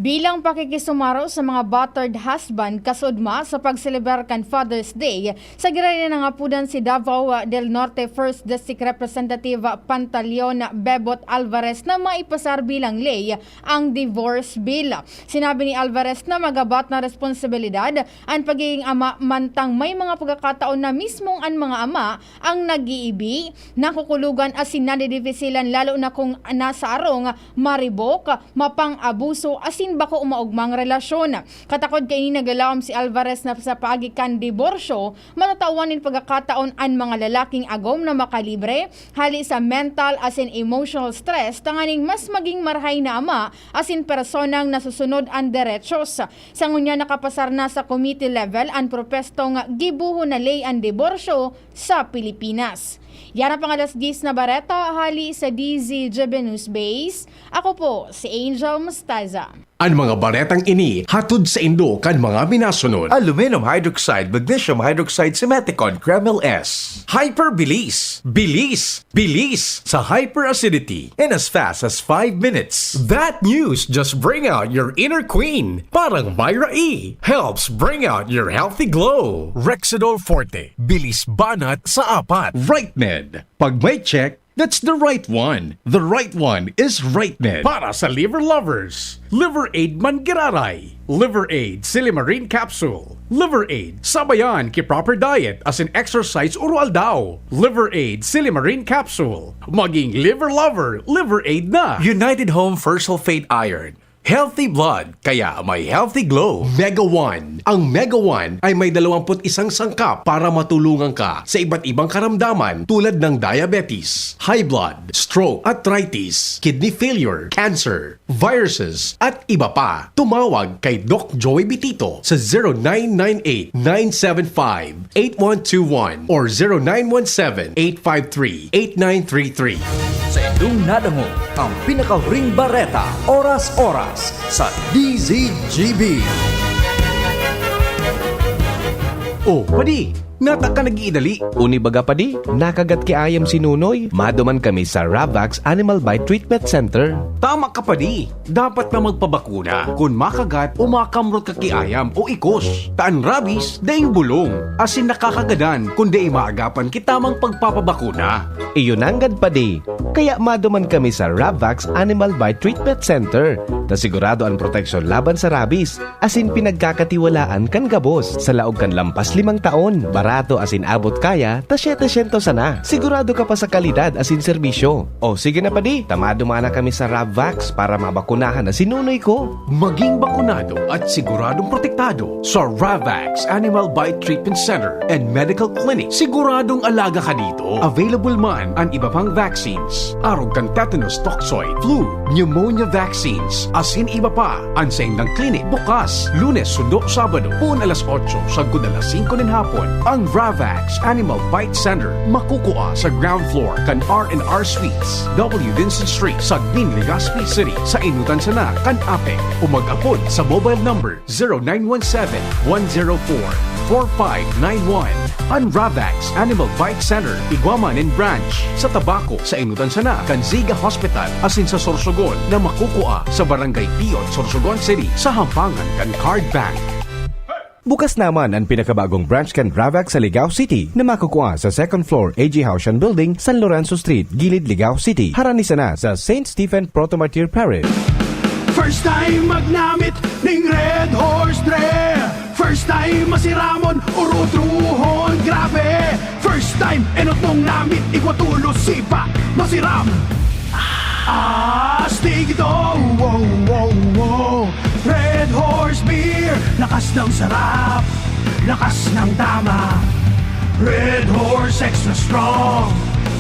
Bilang pakikisumaro sa mga battered husband, kasudma sa pagselebrar kan Father's Day, sa Giraray nangapodan si Davao del Norte First District Representative Pantaleon Bebot Alvarez na maipasar bilang ley ang divorce bill. Sinabi ni Alvarez na magabat na responsibilidad an pagiging ama, mantang may mga pagkakataon na mismong an mga ama ang nag-iibi, nakukulugan asin nadidifisilan, lalo na kung nasa arong maribok, mapang-abuso asin bako maugmang relasyon. Katakod kaini, naglalawom si Alvarez na sa paagi kan diborsyo, matatawan nin pagkakataon an mga lalaking agom na makalibre hali sa mental asin emotional stress, tanganing mas maging marahay na ama asin personang nasusunod an derechos. Sa ngunyan, nakapasar na sa committee level an propestong gibohon na ley an diborsyo sa Pilipinas. Yan ang pang-alas diyes na bareta hali sa D Z G B News Base. Ako po si Angel Mostaza. An mga baretang ini hatod saindo kan mga minasunod. Aluminum hydroxide, magnesium hydroxide, Simeticone, Kremil S. Hyperbilis. Bilis. Bilis sa hyperacidity in as fast as five minutes. That news just bring out your inner queen. Parang Myra E. Helps bring out your healthy glow. Rexidol Forte. Bilis banat sa apat. Right Med. Pag may check, that's the right one. The right one is Right Med. Para sa liver lovers, Liver Aid Manggiraray, Liver Aid Silimarin Capsule, Liver Aid sabayan ki proper diet asin exercise oro-aldaw, Liver Aid Silimarin Capsule. Maging liver lover, Liver Aid na! United Home First Sulfate Iron. Healthy blood, kaya may healthy glow. Mega One. Ang Mega One ay may dalawampu't isang sangkap para matulungan ka sa iba't ibang karamdaman tulad ng diabetes, high blood, stroke, arthritis, kidney failure, cancer, viruses, at iba pa. Tumawag kay Doc Joey Bitito sa zero nine nine eight, nine seven five, eight one two one or zero nine one seven, eight five three, eight nine three three. Sa indong nadangog ang pinakahuring bareta, oras-oras sa D Z G B. Oh, padi, nata ka nag-iidali. Uni baga, padi, nakagat ki ayam si Nunoy. Maduman kami sa Ravax Animal Bite Treatment Center. Tama ka, padi. Dapat na magpabakuna kun makagat o makamrot ka ki ayam o ikos. Ta an rabies daing bulong asin nakakagadan kun dai maagapan ki tamang pagpapabakuna. Iyo nanggad, padi. Kaya maduman kami sa Ravax Animal Bite Treatment Center, ta sigurado an proteksyon laban sa rabies. Asin pinagkakatiwalaan kan gabos. Sa laog kan lampas limang taon, barato asin abot kaya ta setecientos sana. Sigurado ka pa sa kalidad asin serbisyo. O sige na, padi, ta maduman na kami sa Ravvax para mabakunahan na si Nunoy ko. Maging bakunado at siguradong protektado sa Ravvax Animal Bite Treatment Center and Medical Clinic. Siguradong alaga ka dito. Available man an iba pang vaccines, arog kan tetanus toxoid, flu, pneumonia vaccines, Sin iba pa, an saindang klinik bukas, Lunes sundo Sabado, poon alas otso sagkod alas singko nin hapon. Ang Ravax Animal Bite Center makukua sa ground floor kan R and R Suites, W Vincent Street, Sagmin, Legazpi City, sa enotan sana kan APEC, o mag-apod sa mobile number zero nine one seven, one zero four, four five nine one. An Ravax Animal Bite Center, igwa man nin branch sa Tabaco, sa enotan sana kan Ziga Hospital, asin sa Sorsogon, na makukua sa Barangay Pion, Sorsogon City, sa hampangan kan Card Bank. Bukas naman an pinakabagong branch kan Ravax sa Ligao City, na makukua sa second floor A G Haushan Building, San Lorenzo Street, Gilid, Ligao City. Harani sana sa Saint Stephen Proto-Martyr Parish. First time magnamit ning Red Horse, pre. First time masiramon, urutrohon, grabe. First time, enot mong namit, igwa tolos, sipa, masiram. Astig ito, wow, wow, wow. Red Horse Beer, lakas ng sarap, lakas ng tama. Red Horse Extra Strong,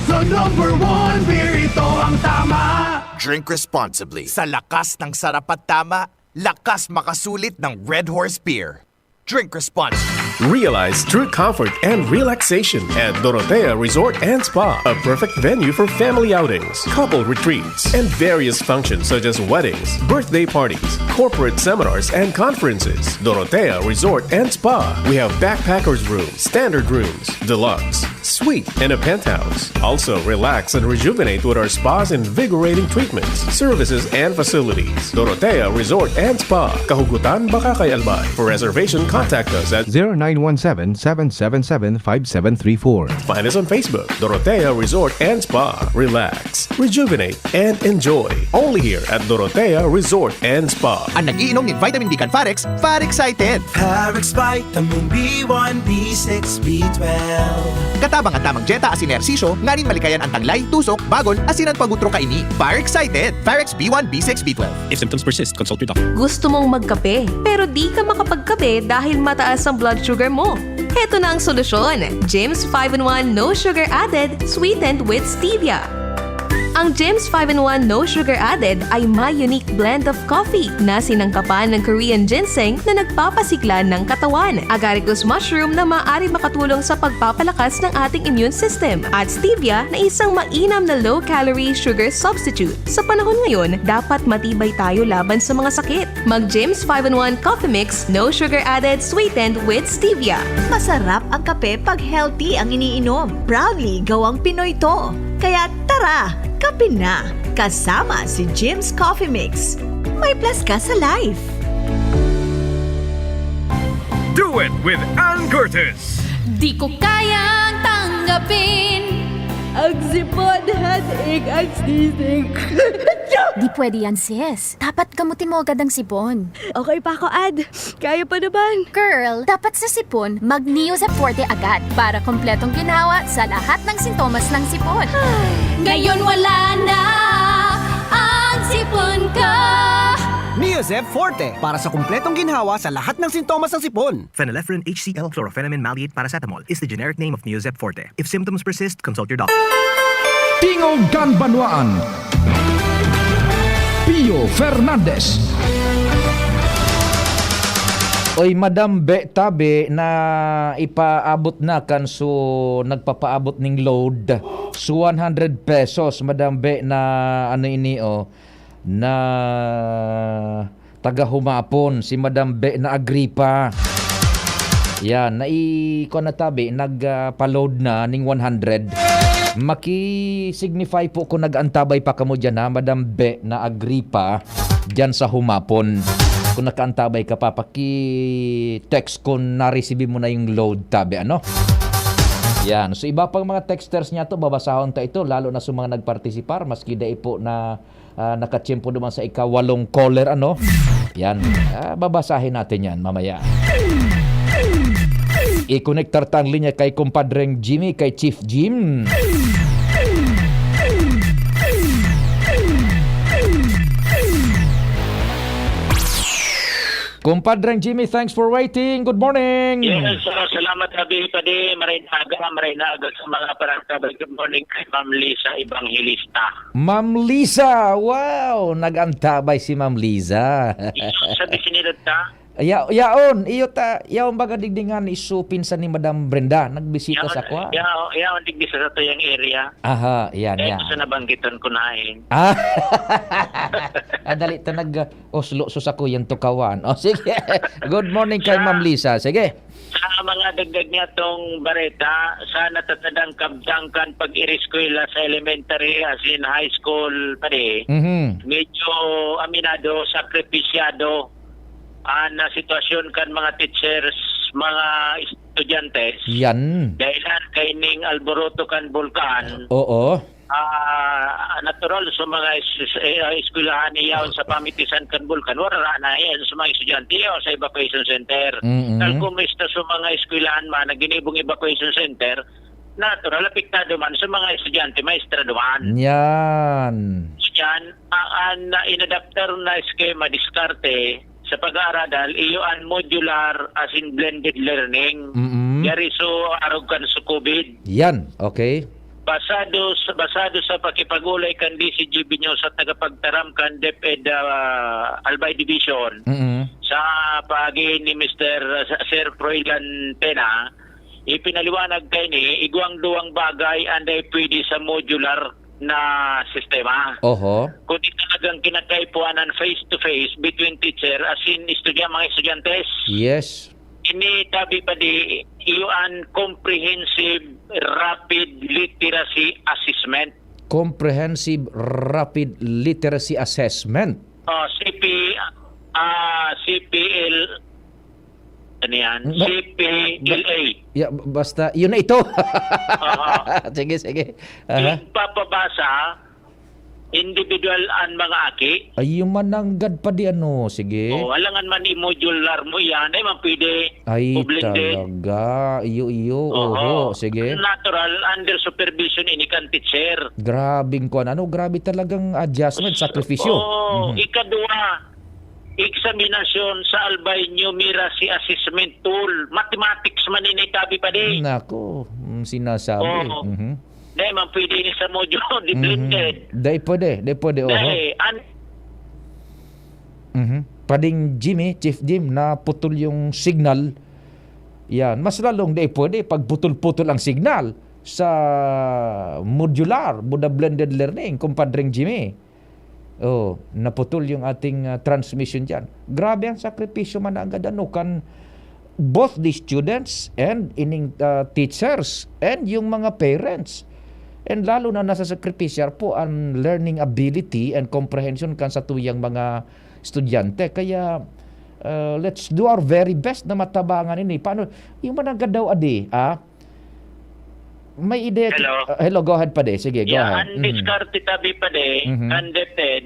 the number one beer, ito ang tama. Drink responsibly. Sa lakas ng sarap at tama, lakas makasulit ng Red Horse Beer. Drink responsibly. Realize true comfort and relaxation at Dorotea Resort and Spa, a perfect venue for family outings, couple retreats, and various functions such as weddings, birthday parties, corporate seminars, and conferences. Dorotea Resort and Spa. We have backpackers room, standard rooms, deluxe, suite, and a penthouse. Also, relax and rejuvenate with our spa's invigorating treatments, services, and facilities. Dorotea Resort and Spa, Kahugutan, Bacacay, Albay. For reservation, contact us at zero nine one seven, seven seven seven, five seven three four. Find us on Facebook, Dorotea Resort and Spa. Relax, rejuvenate, and enjoy. Only here at Dorotea Resort and Spa. An nag-iinom nin vitamin B kan Farex, Farex excited! Farex Vitamin B one, B six, B twelve. Katabang an tamang dyeta asin ehersisyo nganing malikayan an taglay, tusok, bagol, asin an pagutro kaini. Farex excited! Farex B one, B six, B twelve. If symptoms persist, consult your doctor. Gusto mong magkape, pero di ka makapagkape dahil mataas ang blood sugar mo? Heto na ang solusyon, Jims five-in-one No Sugar Added, sweetened with stevia. Ang Jims five-in-one No Sugar Added ay may unique blend of coffee na sinangkapan ng Korean ginseng na nagpapasigla ng katawan, agaricus mushroom na maaring makatulong sa pagpapalakas ng ating immune system, at stevia na isang mainam na low-calorie sugar substitute. Sa panahon ngayon, dapat matibay tayo laban sa mga sakit. Mag Jims five-in-one Coffee Mix, no sugar added, sweetened with stevia. Masarap ang kape pag healthy ang iniinom. Proudly gawang Pinoy to. Kaya tara, kape na! Kasama si Jims Coffee Mix. May plus ka sa life. Do it with Ann Curtis. Di ko kayang tanggapin ang sipon, headache, at sneezing. Di pwede yan, sis. Dapat gamutin mo agad ang sipon. Okay pa ako, Ad. Kaya pa naman. Girl, dapat sa sipon, mag Neozep Forte agad para kompletong ginhawa sa lahat ng sintomas ng sipon. Ngayon wala na ang sipon ko. Neozep Forte, para sa kompletong ginhawa sa lahat ng sintomas ng sipon. Phenylephrine H C L, chlorphenamine maleate paracetamol is the generic name of Neozep Forte. If symptoms persist, consult your doctor. Tingog kan Banwaan, Pio Fernandez. Oy, Madam Be Tabe, na ipaabot na kan su-, nagpapaabot ning load. So, one hundred pesos, Madam Be, na ano ini, oh, na taga Humapon, si Madam Be na Agripa. Yan, nai-, kuwan na tabi, nag, ah, pa-load na ning one hundred. Maki-signify po kung nag-antabay pa kamo dyan, ha, Madam Be na Agripa, dyan sa Humapon. Kung nakaantabay ka pa, paki-text kung na-receive mo na yung load tabi, ano? Yan. So, iba pang mga texters niya to, babasahon ta ito, lalo na sa mga nagpartisipar, maski dai po na ah, nakatiyempo naman sa ikawalong caller, ano? Yan. Ah, babasahin natin yan mamaya. I-konektar ta ang linya kay kumpadreng Jimmy, kay Chief Jim. Kumpadreng Jimmy, thanks for waiting. Good morning. Yes, ah, salamat, Abi Padi. Maray na aga, maray na aga sa mga parantabay. Good morning kay Ma'am Lisa Evangelista. Ma'am Lisa, wow! Nag-antabay si Ma'am Lisa. Sabi sinilot ka? Ya-, yaon, iyo ta, yaon baga digdi nga ni Su pinsan ni Madam Brenda, nagbisita Yaon, sa kwa. Yaon, yaon, digdi sa satuyang area. Aha, yan, Eh, yan. Gusto nabanggitan ko na eh. Ah. Ah, dali ta nag, Oslo, so sa kuyang tukawan. O, sige. Good morning kay Sa Ma'am Lisa. Sige. Sa mga dagdag niya tong bareta, sa natatadang kabtang kan pag-iriskwela sa elementary, as in high school, pare, Mhm. medyo aminado, sakripisyado ang, ah, sitwasyon kan mga teachers, mga estudyante. Yan. Dahilan kaining alboroto kan bulkan. Oo. Ah, natural sa mga es-, eh, eskwelahan niya sa pamitisan kan bulkan, wala na yan sa mga estudyante, yaon sa evacuation center. Mm-mm. Tal kumusta sa mga eskwelahan man na ginibong evacuation center, natural, apektado man sa mga estudyante, maestra duman. Yan. Yan, a-, an inadaptar na eskema, diskarte, sa pag-aaradal, iyo an modular as in blended learning. Mm-mm. Yari so arog kan sa covid. Yan, okay. Basado sa, basado sa pakipag-ulay kan D C G B News sa tagapagtaram kan DepEd, ah, Albay Division, Mm-mm. sa paagi ni Mister Sir Froilan Tena, ipinaliwanag kaini, igwang duwang bagay an dai pwede sa modular na sistema. Oho. Kundi talagang kinakaipuhan ang face-to-face between teacher as in estudya-, mga estudyante. Yes. Ini tabi pa di, iyo an comprehensive rapid literacy assessment. Comprehensive rapid literacy assessment. Oh, C P, ah, C P L, ano yan? Ba- C P L A. Ya, b-, basta, yun na ito. Aha. Sige, sige. Aha. Igpapabasa, individual an mga aki. Ay, yung mananggad pa di ano, sige. Oh, alangan man i-modular mo yan, ay man pwede. Ay, o blended. Talaga. Iyo, iyo. Oho. Oho, sige. Natural, under supervision ini kan teacher. Grabing kuwan. Ano, grabe talagang adjustment, sakripisyo. Oo. Mhm. Ikadua, eksaminasyon sa Albay Numeracy Assessment Tool. Mathematics man ini, tabi pa di. Nako, mm, sinasabi. Oo. Mhm. Dai man pwede ini sa module, di Mhm. blended. Dai pwede, dai pwede, oho. Dai, an- Mhm. Pading Jimmy, Chief Jim, naputol yung signal. Yan. Mas lalong dai pwede pag putol-putol ang signal sa modular, buda blended learning, kumpadring Jimmy. Oh, naputol yung ating, ah, transmission diyan. Grabe ang sakripisyo man na agad ano kan both the students and ining, ah, teachers and yung mga parents. And lalo na nasasakripisyar po ang learning ability and comprehension kan satuyang mga estudyante. Kaya, ah, let's do our very best na matabangan ini. Paano, yung mananggad daw adi, ah, may ideya ki-, Hello. Ah, hello, go ahead, pade. Sige, go Yeah, ahead. ang Mhm. diskarte tabi pa di, Mhm. ang DepEd,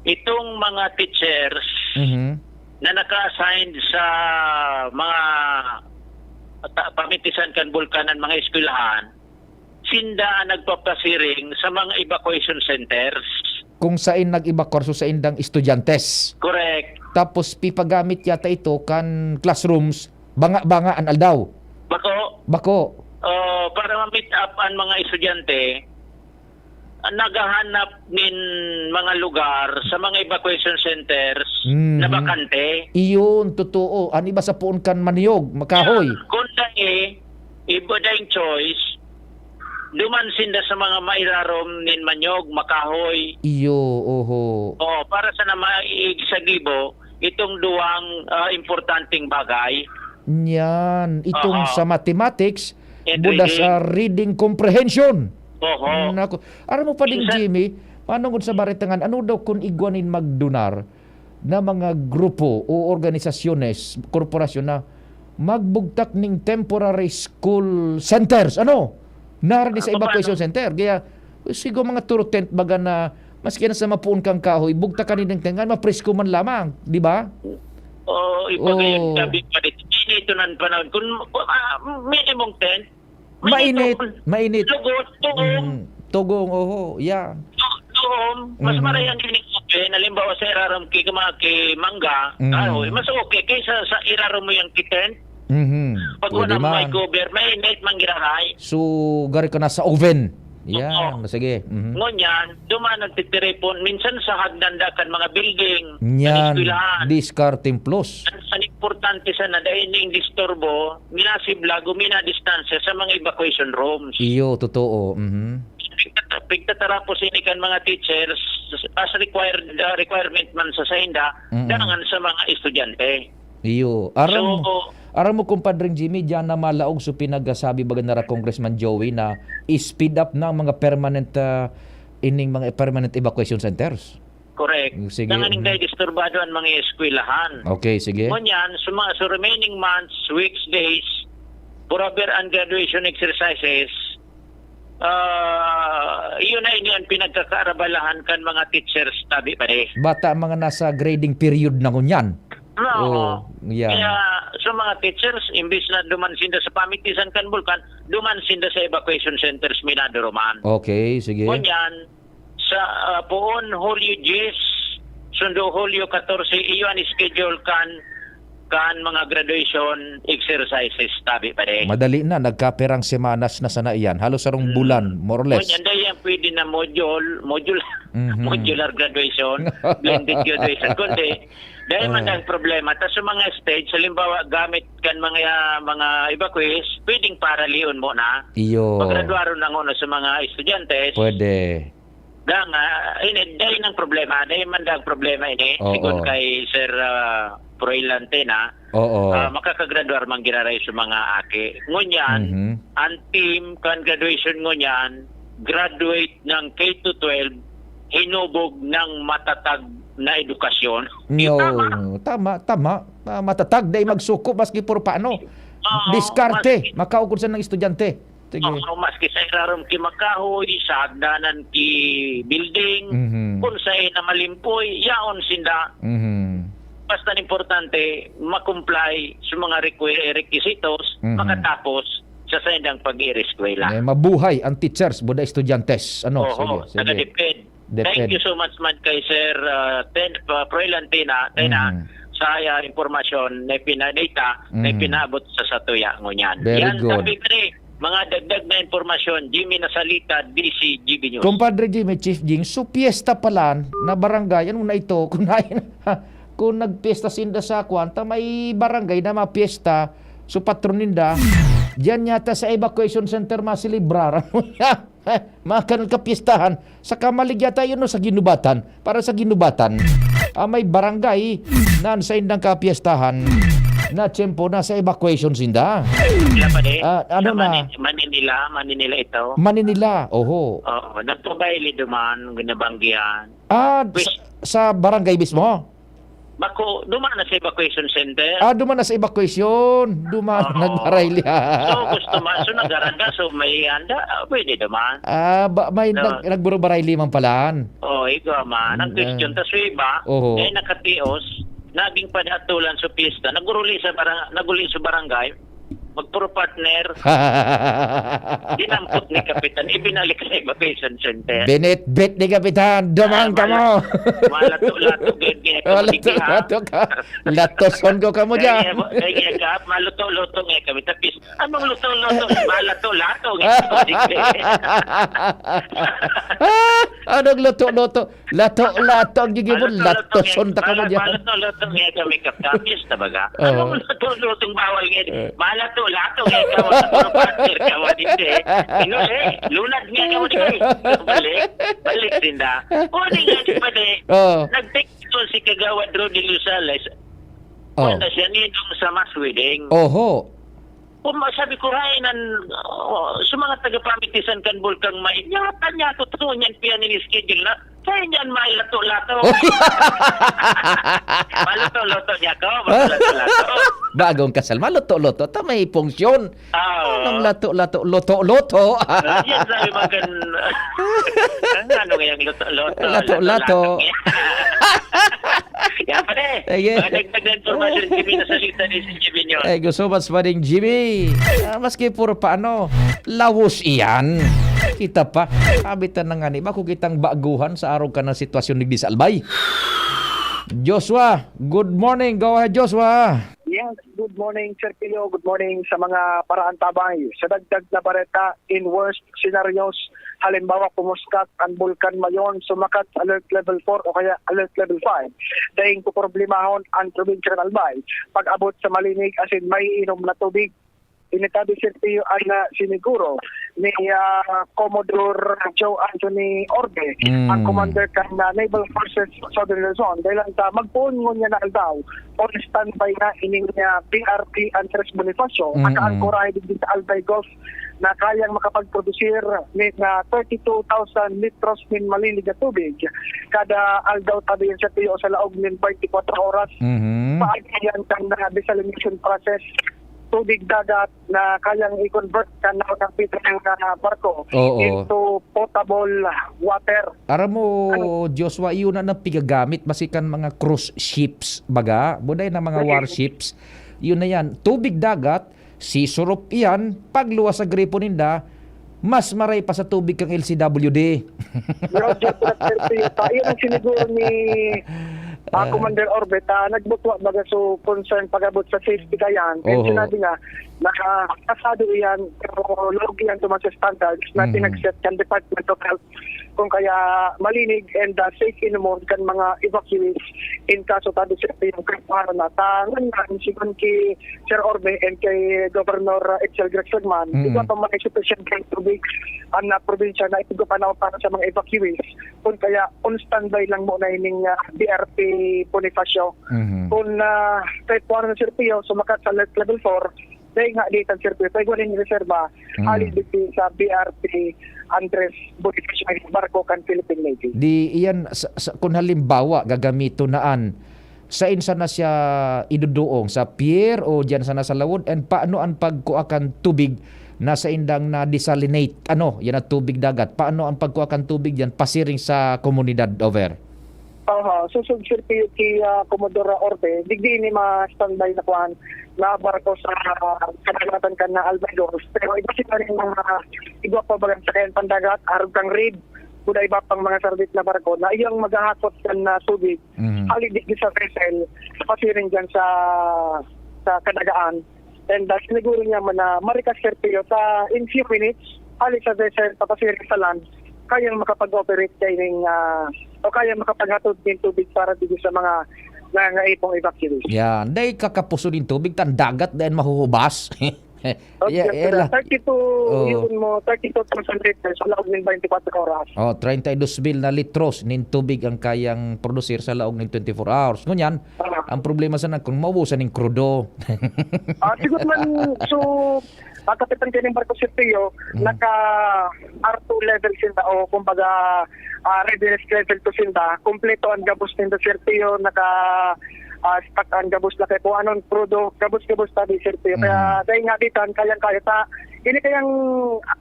itong mga teachers Mhm. na naka-assign sa mga ta-, pamitisan kan bulkan ng mga eskwelahan, sinda ang nagpapasiring sa mga evacuation centers. Kung sain nag-evacuar so saindang estudyantes. Correct. Tapos pipagamit yata ito kan classrooms, banga-banga an aldaw. Bako. Bako. Oh, para ma-meet up ang mga estudyante, ang naghahanap nin mga lugar sa mga evacuation centers Mhm. na bakante. Iyon, totoo. Ang iba sa poon kan maniyog, makahoy. Kung dai, iba daing choice, duman sinda sa mga mairarom nin manyog, makahoy. Iyo, oho. Oh, para sana maiig sa gibo itong duwang, ah, importanteng bagay. Niyan, itong Oo. sa mathematics, And buda reading. sa reading comprehension. Oho. Nako. Aram mo pa din, Minsan Jimmy, manungod sa baritangan, ano daw kun igwa nin magdunar na mga grupo o organisasyones, korporasyon na magbugtak ning temporary school centers? Ano? Nara di sa Ah, evacuation paano? center. Kaya, siguro mga turo tent baga na, maski na sa mapuon kang kahoy, bugtak ka ning tent, nga mapresko man lamang, di ba? Oo, ipagayag Oo. gabi pa rin. Inito ng panahon. Kung, ah, minimum tent, Mainit, mainit. Lugos, tuong. Mm, tugong, oho, yeah. Tu-, tu-, Oo, mas Mhm. marayan din yung open. Halimbawa, sa irarom ki, mga ki mangga, Mm. kahoy, mas okay kaysa sa irarom mo yung ki tent. Mhm. Pag Pwede wala may man. cover, mainit man giraray. So, gari ka na sa oven. Yan, Oo. sige. Mhm. Ngunyan, duman nagtitiripon. Minsan sa hagdan da kan mga building, kan Yan, eskwelahan. Diskarteng plus. Ang, ang importante sana, dahil ning disturbo, minasiblag o minadistansya sa mga evacuation rooms. Iyo, totoo. Mhm. Pigtata-, pigtatarapos ini kan mga teachers as required, ah, requirement man sa sainda, Mm. dangan sa mga estudyante. Iyo. Aram So, aram mo, Compadre Jimmy, diyan na malaog so pinagkasabi baga nara Congressman Joey na i-speed up na ang mga permanent, ah, ining mga permanent evacuation centers. Correct. Mm, sige, Tanganing mhm. dai disturbado ang mga eskwelahan. Okay, sige. Ngunyan, sa mga, sa remaining months, weeks, days, forever and graduation exercises, ah, yun na ini ang pinagkakaarabalahan kan mga teachers, tabi pa di. Bata ang mga nasa grading period na ngunyan. Oo, Oo, yan. Kaya sa mga teachers, imbis na duman sinda sa pamitisan kan bulkan, duman sinda sa evacuation centers, Minadoro man. Okay, sige. Ngunyan, sa, ah, poon, Hulyo diyes, sundo Hulyo katorse, iyo an schedule kan, kan mga graduation exercises, tabi pa di. Madali na, nagkapirang semanas na sana iyan. Halos sarong Mm. bulan, more or less. Ngunyan, dai yan pwede na module, module, Mhm. modular graduation, blended graduation. Kundi, dai man Ah. ang problema. Tas sa mga stage, halimbawa, gamit kan mga, mga evacuees, pwedeng paralion mo na. Iyo. Paggraduaron na nguna sa mga estudyante. Pwede. Da nga, ini, dai nang problema, dai man da ang problema ini, Oo. sigon kay Sir, ah, Froilan Tena, Oo. ah, makakagraduar man giraray sa mga aki. Ngunyan, Mhm. ang theme kan graduation ngunyan, graduate ng K to twelve, hinubog ng matatag na edukasyon. Yo, Tama. tama, tama. Ah, matatag, dai magsuko, maski puro paano. Oo, Diskarte, maski makaugod sa ng estudyante. Sige. Oo, maski sa irarom ki makahoy, sa hagdanan ki building, Mhm. kung sa na malimpoy, yaon sinda. Mhm. Basta importante, makomply sa mga requi-, requisitos, Mhm. makatapos sa saindang pag-iireskwela. Eh, mabuhay ang teachers, buda estudyante. Ano? Oho, Sige, sige. taga-DepEd. DepEd. Thank you so much man kay Sir, ah, Ten-, ah, Froilan Tena, Tena, Mhm. sa, ah, impormasyon na pina-, data na Mhm. pinaabot sa satuya ngunyan. Very Yan, good. sabi ko ni, mga dagdag na impormasyon, Jimmy Nasalita, D C G B News. Compadre Jimmy, Chief Jing, so piyesta pala na barangay, ano na ito? Kung nain-, kung nagpiyesta sinda sa kwan, ta may barangay na mapiyesta, so patron ninda, diyan yata sa evacuation center maselebraran mo niya. Mga ganun kapistahan. Sa Kamalig yata yun, no, sa Ginubatan. Para sa Ginubatan, ah, may barangay na sa indang kapistahan na tiyempo na sa evacuation sinda. Sila pa di? Ah, ano Sa na? Mani-, Maninila, Maninila ito. Maninila, oho. Oo, nagpabaili duman, ginabanggihan. Ah, Which sa, sa barangay mismo? Bako, duman na sa evacuation center. Ah, duman na sa evacuation. Duman Oo. nagbarayli. So, gusto ma-, so, nagaranda, so, may handa, ah, pwede duman. Ah, ba, may So, nag-, nagburubarayli man palan. Oo, igwa man. Ang Mm, question, ah. tas yung iba, Oho. eh, nakatios, naging padatulan sa piyesta, naguruli sa barang-, naguli sa barangay, magpuro partner. Dinampot ni Kapitan, ibinalik sa evacuation center. Binitbit ni Kapitan, duman Ah, kamo. mala-, malato-lato, gaya, gaya, Malato-lato ka. Latoson ko kamo Gaya, dyan. gaya, gaya, maluto-luto nga kami. Tapos, anong luto-luto? Malato-lato nga kami. Ah, anong luto-luto? Lato-lato ang gigi mo, Ah, luto-luto latoson nga. ta ka mo Mala-, dyan. Maluto-luto nga kami, Kap. Tapos, tabaga. Oo. Anong luto-lutong bawal nga? Eh. Malato-lato nga kamo, sa puro partner kamo, dito eh. Ino, eh, lunad nga kamo, dito eh. Balik, balik, sinda. O, di nga, di ba, di? Oo. Nag-text ko si Kagawad Rudy Luzales. Oh. Wala siya, ninong sa mass wedding. Oho. Kung ma-, sabi ko, "Hay, nan, oh, sa mga taga-pamitisan kan Bulkang Maid, yata niya ako, totoo niyan, piyan in schedule na. Kaya niyan, malato-lato." Maluto-luto niya ako, maluto-luto. Bagong kasal, maluto-luto. Ta may function. Ah, oo. Anong lato-lato? Loto-loto. Ah, yan, sabi mo, kan-, ano nga yung loto-loto? Lato-lato. Lato-lato. Yan, pare. Sige. Mga dagdag na impormasyon, Jimmy, na salita ni si Jimmy Nyon. Eh, gusto mas pa rin, Jimmy. Ah, maski puro pa ano, lawos iyan. Kita pa. Sabi ta na nga ni, bako kitang baguhan sa araw ka na sitwasyon digdi sa Albay. Joshua, good morning. Go ahead, Joshua. Yes, good morning, Sir Pio. Good morning sa mga paraantabay. Sa dagdag na bareta, in worst scenarios, halimbawa, pumuskat ang Bulkan Mayon, sumakat sa alert level four o kaya alert level five. Daing poproblemahon ang probinsya ng Albay. Pag-abot sa malinig asin maiinom na tubig, initabi, Sir Pio, ang, ah, siniguro ni, ah, Commodore Joe Anthony Orbe, Mm. ang commander kan, ah, Naval Forces Southern Luzon. Dahil lang sa magpoon ngunyan na aldaw, on standby na ining, ah, B R P Andres Bonifacio, Mm-mm. nakaangkorahe digdi sa Albay Gulf na kayang makapagprodusir nin, ah, thirty-two thousand litros nin malinig na tubig kada aldaw, tabi yan, Sir Pio, sa laog nin twenty-four oras. Mhm. Paagi yan kan, ah, desalination process, tubig dagat na kayang i-convert kan naunang petroleum na barko Oo. into potable water. Aram mo, Ano? Joshua, iyon na napigagamit, basi kan mga cruise ships, baga, buday na mga Okay. warships. Yun na yan. Tubig dagat, sisurup iyan, pagluwas sa gripo ninda, mas maray pa sa tubig kang L C W D. Roger, Sir Pio. Yun ang siniguro ni, ah, Ah. Commander Orbe, ah, nagbutwa baga so concern pag-abot sa safety kayan. Kaya Oho. sinabi niya na, ah, pasado iyan, pero laog iyan duman sa standards na Mhm. pinag-set kan Department of Health. Kung kaya malinig and, ah, safe inomon kan mga evacuees in kaso tabi sa yung kaipuhan na. Ta, ngunyan, sigon ki Sir Orbe and kay Governor, ah, Itzel Grex Lagman, Mm. di ba pa may sufficient kang tubig ang, ah, probinsya na igo panahon para sa mga evacuees? Kung kaya, on standby lang muna ining, ah, B R P Bonifacio. Mhm. Kung, ah, kaipuhan na, Sir Pio, sumakat sa alert level four, dahil nga dito, Sir Pio, tayo rin reserva, Mm. hali dito sa B R P Andres Bonifacio, barko kan Philippine Navy. Di iyan, sa, sa, kung halimbawa, gagamiton na an, sain sana siya iduduong? Sa pier o diyan sana sa lawod? And paano ang pagkuha kan tubig na saindang na-desalinate? Ano, yan ang tubig dagat. Paano ang pagkuha kan tubig diyan pasiring sa komunidad? Over. Aha, susog, Sir Pio, ki, ah, Commodore Orbe, digdi ini ma-standby na kuan, na barko sa, ah, kadagatan kan na Albay Gulf. Pero iba sila rin mga iba pa bagang sakayan pandagat, arog kang rig, kuda iba pang mga sardit na barko na iyang maghahakot kan na tubig. Mhm. Hali digdi sa vessel, pasiring dyan sa, sa kadagaan. And, ah, siniguro niya man na marikas, Sir Pio, sa in few minutes, hali sa vessel, papasiring sa land, kayang makapag-operate kaining, ah, o kayang makapaghatod nin tubig para dito sa mga nangangaipong evacuees. Yan. Dahil kakapuso nin tubig, tan dagat, dahil mahuhubas. Okay, Yeah, sir. yeah, la- Thirty-two, Oh. yun mo, thirty-two thousand liters sa loob ng twenty-four oras. Oh, treinta y dos mil na litros nin tubig ang kayang produsir sa laog nin twenty-four hours. Ngunyan, Ah. ang problema sana kung maubusan nin krudo. Ah, siguro man, so, ang kapitan kaning barko, Sir Pio, Mm. naka R two level sinda o kumbaga, ah, readiness level two sinda. Kompleto ang gabos ninda, Sir Pio, naka, ah, stock ang gabos na kay kung anong krudo, gabos-gabos tabi, Sir Pio. Kaya Mm. dahil nga dito, ang kayang-kaya ta, ini kayang,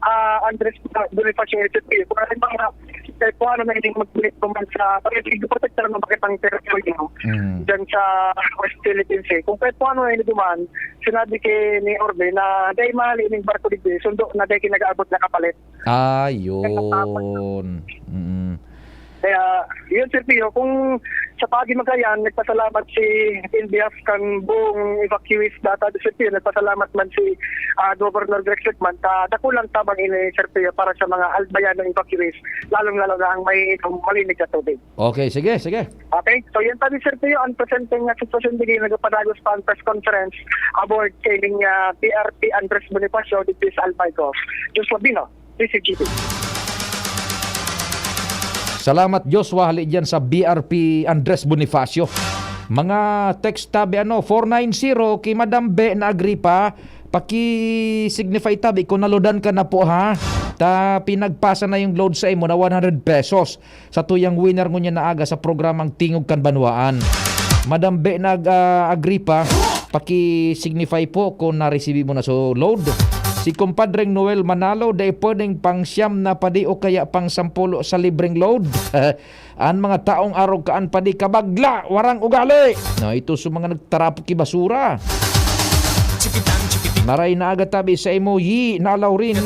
ah, Andres Bonifacio, Sir Pio, kung ano yung mga, kay kung ano na yung magpilit naman sa, pag-, protektar ng bakit ang teritoryo Mm. dyan sa West Philippine Sea. Kung kay kung ano na yung duman, sinabi kay ni Orbe na dahil mahal ining barko digdi, sundo na dahil kinagaabot na kapalit. Ah, yun. Mm. Kaya, yun, Sir Pio, kung sa paagi man kayan, nagpasalamat si, in behalf kan buong evacuees data, Sir Pio, nagpasalamat man si, ah, Governor Greg Sigman, ta dakulang tabang ini, Sir Pio, para sa mga Albayanong evacuees, lalong-lalo na ang may malinig na tubig. Okay, sige, sige. Okay, so yun tabi, Sir Pio, ang presente nga sitwasyon digdi, nagpapadagos pa ang press conference aboard kaining, ah, B R P Andres Bonifacio digdi sa Albay Gulf. Joshua Bino, D C G P. Salamat, Joshua, hali dyan sa B R P Andres Bonifacio. Mga text tabi, ano, four nine zero, ki Madam Be na Agripa, paki-signify tabi kung naloadan ka na po, ha? Ta pinagpasa na yung load sa imo na one hundred pesos. Sa tuyang winner ngunyan na aga sa programang Tingog kan Banwaan. Madam Be nag, ah, Agripa, paki-signify po kung na-receive mo na so load. Si Compadreng Noel Manalo, dai pwedeng pang siyam na padi o kaya pang sampulo sa libreng load. An mga taong arog kaan padi kabagla, warang ugali. Na ito sa mga nagtarapok ki basura. Maray na aga tabi sa imo, Yi, na Laurin.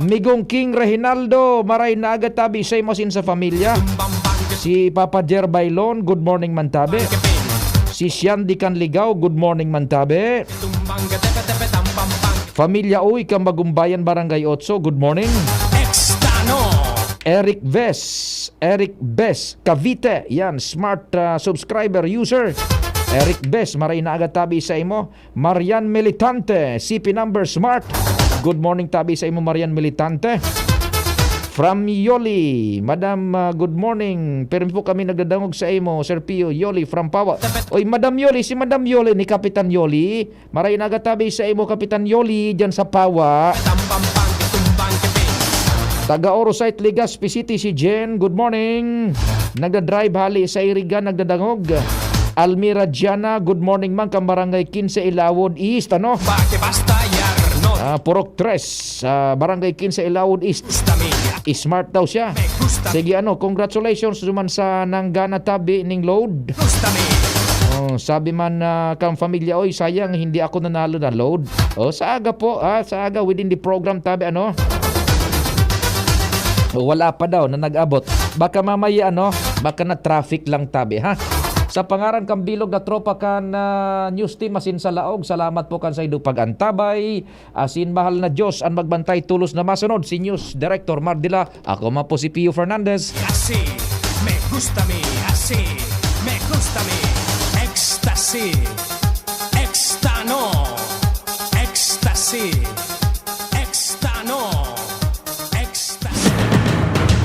Migong King Reginaldo, maray na aga tabi sa imo asin sa pamilya. Si Papa Jer Bailon, good morning man tabi. Si Shandy Canligao, good morning man tabi. Familia Uy, Kambagumbayan, Barangay Otso, good morning. Extano. Eric Ves, Eric Ves, Cavite, yan, smart, ah, subscriber user. Eric Ves, maray na aga tabi sa imo. Marian Militante, C P number smart. Good morning tabi sa imo, Marian Militante. From Yoli, Madam, ah, good morning. Pirmi po kami nagdadangog sa imo, Sir Pio, Yoli from Pawa. Oy, Madam Yoli, si Madam Yoli ni Kapitan Yoli. Maray na aga tabi sa imo, Kapitan Yoli, dyan sa Pawa. Taga Oro Site, Legazpi City, si Jen. Good morning. Nagda-drive hali sa Iriga, nagdadangog. Almira Diana, good morning man, kan Barangay Quince, Ilawod East, ano? Basta yar, no? Ah, Purok Tres, ah, Barangay Quince, Ilawod East. Gusta mi, Smart daw siya. Me gusta. Sige, ano, congratulations naman sa nanggana tabi ning load. Gusta mi. Oh, sabi man, ah, kang pamilya, "Oy, sayang, hindi ako nanalo na load." Oh, sa aga po, ah, sa aga within the program tabi, ano? Oh, wala pa daw na nag-abot. Baka mamaya, ano, baka na traffic lang tabi, ha? Sa pangaran kang bilog na tropa kan, ah, news team, asin sa laog, salamat po kan saindo pag-antabay. Asin mahal na Diyos an magbantay tolos na masunod. Si News Director Mardila, ako man po si Pio Fernandez. Así me gusta mi, así me gusta mi. Ecstasy.